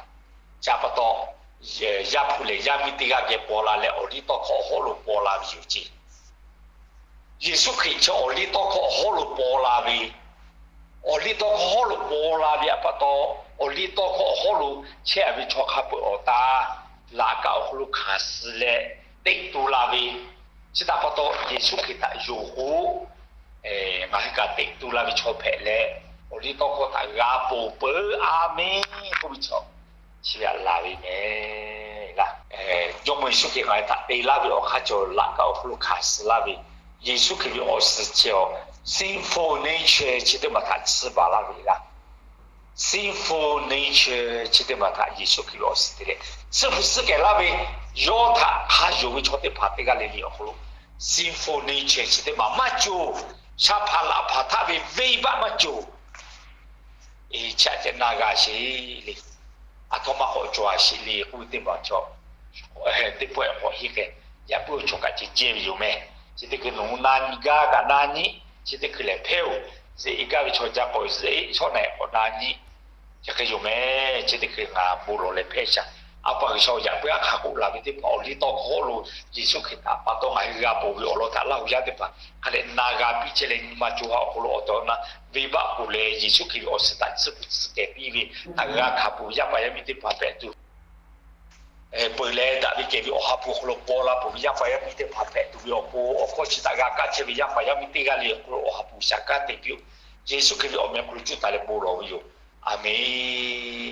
Chi pa taw, Yaˇ hpu lehˬ yaˇ miˇ teˇ g'aˇ geh paw la leh awˬliˇtawˇhkawˇ awˬ hawˉ lo paw la ve yoˬ ceˇ. Yeˍsuˆ Hkriꞈ chi awˬliˇtawˇhkawˇ awˬ hawˉ lo paw la ve, awˬliˇtawˇhkawˇ awˬ hawˉ lo paw la ve aꞈ pa taw, awˬliˇtawˇhkawˇ awˬ hawˉ lo chehˇ ve chaw hk'a peuˬ awˬ taˍ laꞈ kaꞈ awˬ hk'aw lo hkanˍ suh leh teꞈ tu la ve, chi htaꞈ pa taw Yeˍsuˆ Hkriꞈ htaꞈ yonˍ k'o, ngaˬ hui kaꞈ teꞈ tu la ve chaw hpehꞈ leh, awˬliˇtawˇhkawˇ htaꞈ g'a ponˬ peuˬ. A menˬ k'oˆ ve chaw chi ve aꞈ laˬ ve mehˬ laˇ. Jawˇmawˇ Yeˍsuˆ Hkriꞈ ngaˬ hui htaꞈ te laˇ ve awˬ hk'aˇ cawˬ laꞈ kaꞈ awˬ hk'aw lo hkanˍ suh laˇ ve, Yeˍsuˆ Hkriꞈ ve awˬ suhˍ ceh awˬ sinful nature chi teˇ maˬ htaꞈ tsuhˇ baˬ laˇ ve laˇ. Sinful nature chi teˇ maˬ htaꞈ Yeˍsuˆ Hkriꞈ ve awˬ suhˍ te leh tsuhˇ hpu suhˉ kehˬ laˇ ve, yawˇ htaꞈ hk'a yonˍ ve chaw teˇ hpaˍ teˇ g'aˇ le le awˬ hk'aw lo sinful nature chi teˇ maˬ maˇ cawˬ. Sha hpaˍ laꞈ hpaˍ htaˇ ve venˇbaˆ maˇ cawˬ. Eˬ, chi aꞈ ceh na g'a sheˍ le. Aˬ htoꞈ ma k'awꞈ cawˬ a sheˍ le k'oˆ ve teˇ maˬ chaw, teˇ pawˆ k'awꞈ henˇ k'ai, yaꞈ puiˉ awˬ chaw kaꞈ ceh jehˇ ve yoˬ mehˬ. Chi teˇ hkui nawˬ hui na nyi gaˇ kaꞈ na nyi, chi teˇ hkui lehˬ hpehˇ-oˬ. Zeꞈ e gaˇ ve chaw ca k'awꞈ zeꞈ e, chaw na-e k'awꞈ na nyi, chi hk'e yoˬ mehˬ. Chi teˇ hkui ngaˬ bon lawˬ leh hpehˇ shaˍ. A pa G'uiˬsha awˬ yaꞈ puiˉ aˉ hk'a k'oˆ laˬ ve teˇ hpaˍ awˬliˇtawˇhkawˇ lo Yeˍsuˆ Hkriꞈ htaꞈ pa taw ngaˬ hui g'a ponˬ ve awˬ lawn htaꞈ Laˇhuˍ yaˇ teˇ hpaˍ hk'a dehꞈ na g'a piˇ chehˇ leh, nyi ma co ha awˬ hk'aw lo awˬ tehˬ awˬ na venˇbaˆ ponˬ leh Yeˍsuˆ Hkriꞈ ve awˬ suhˍ htaꞈ tsuhˇ hpu tsuhˇ kehˬ piˇ ve htaꞈ g'a hkanˍ peuˬ ve yaˇ paˍ yaˇ miˇ teˇ hpaˍ hpehꞈ tuˬ, peuˬ leh daꞈ ve kehˬ ve Awˬ ha hpu awˬ hk'aw lo paw la peuˬ ve yaˇ paˍ yaˇ miˇ teˇ hpaˍ hpehꞈ tuˬ ve awˬ pon awˬ hkawˇ chi htaꞈ g'a kaˇ chehˇ ve yaˇ paˍ yaˇ miˇ teˇ g'aˇ le awˬ hk'aw lo Awˬ ha hpu shaˍ kaˇ te piˇ-oˆ. Yeˍsuˆ Hkriꞈ ve awˬ meh awˬ hk'aw lo cuˇ taˍ leh bon lawˬ ve yoˬ. A menˬ.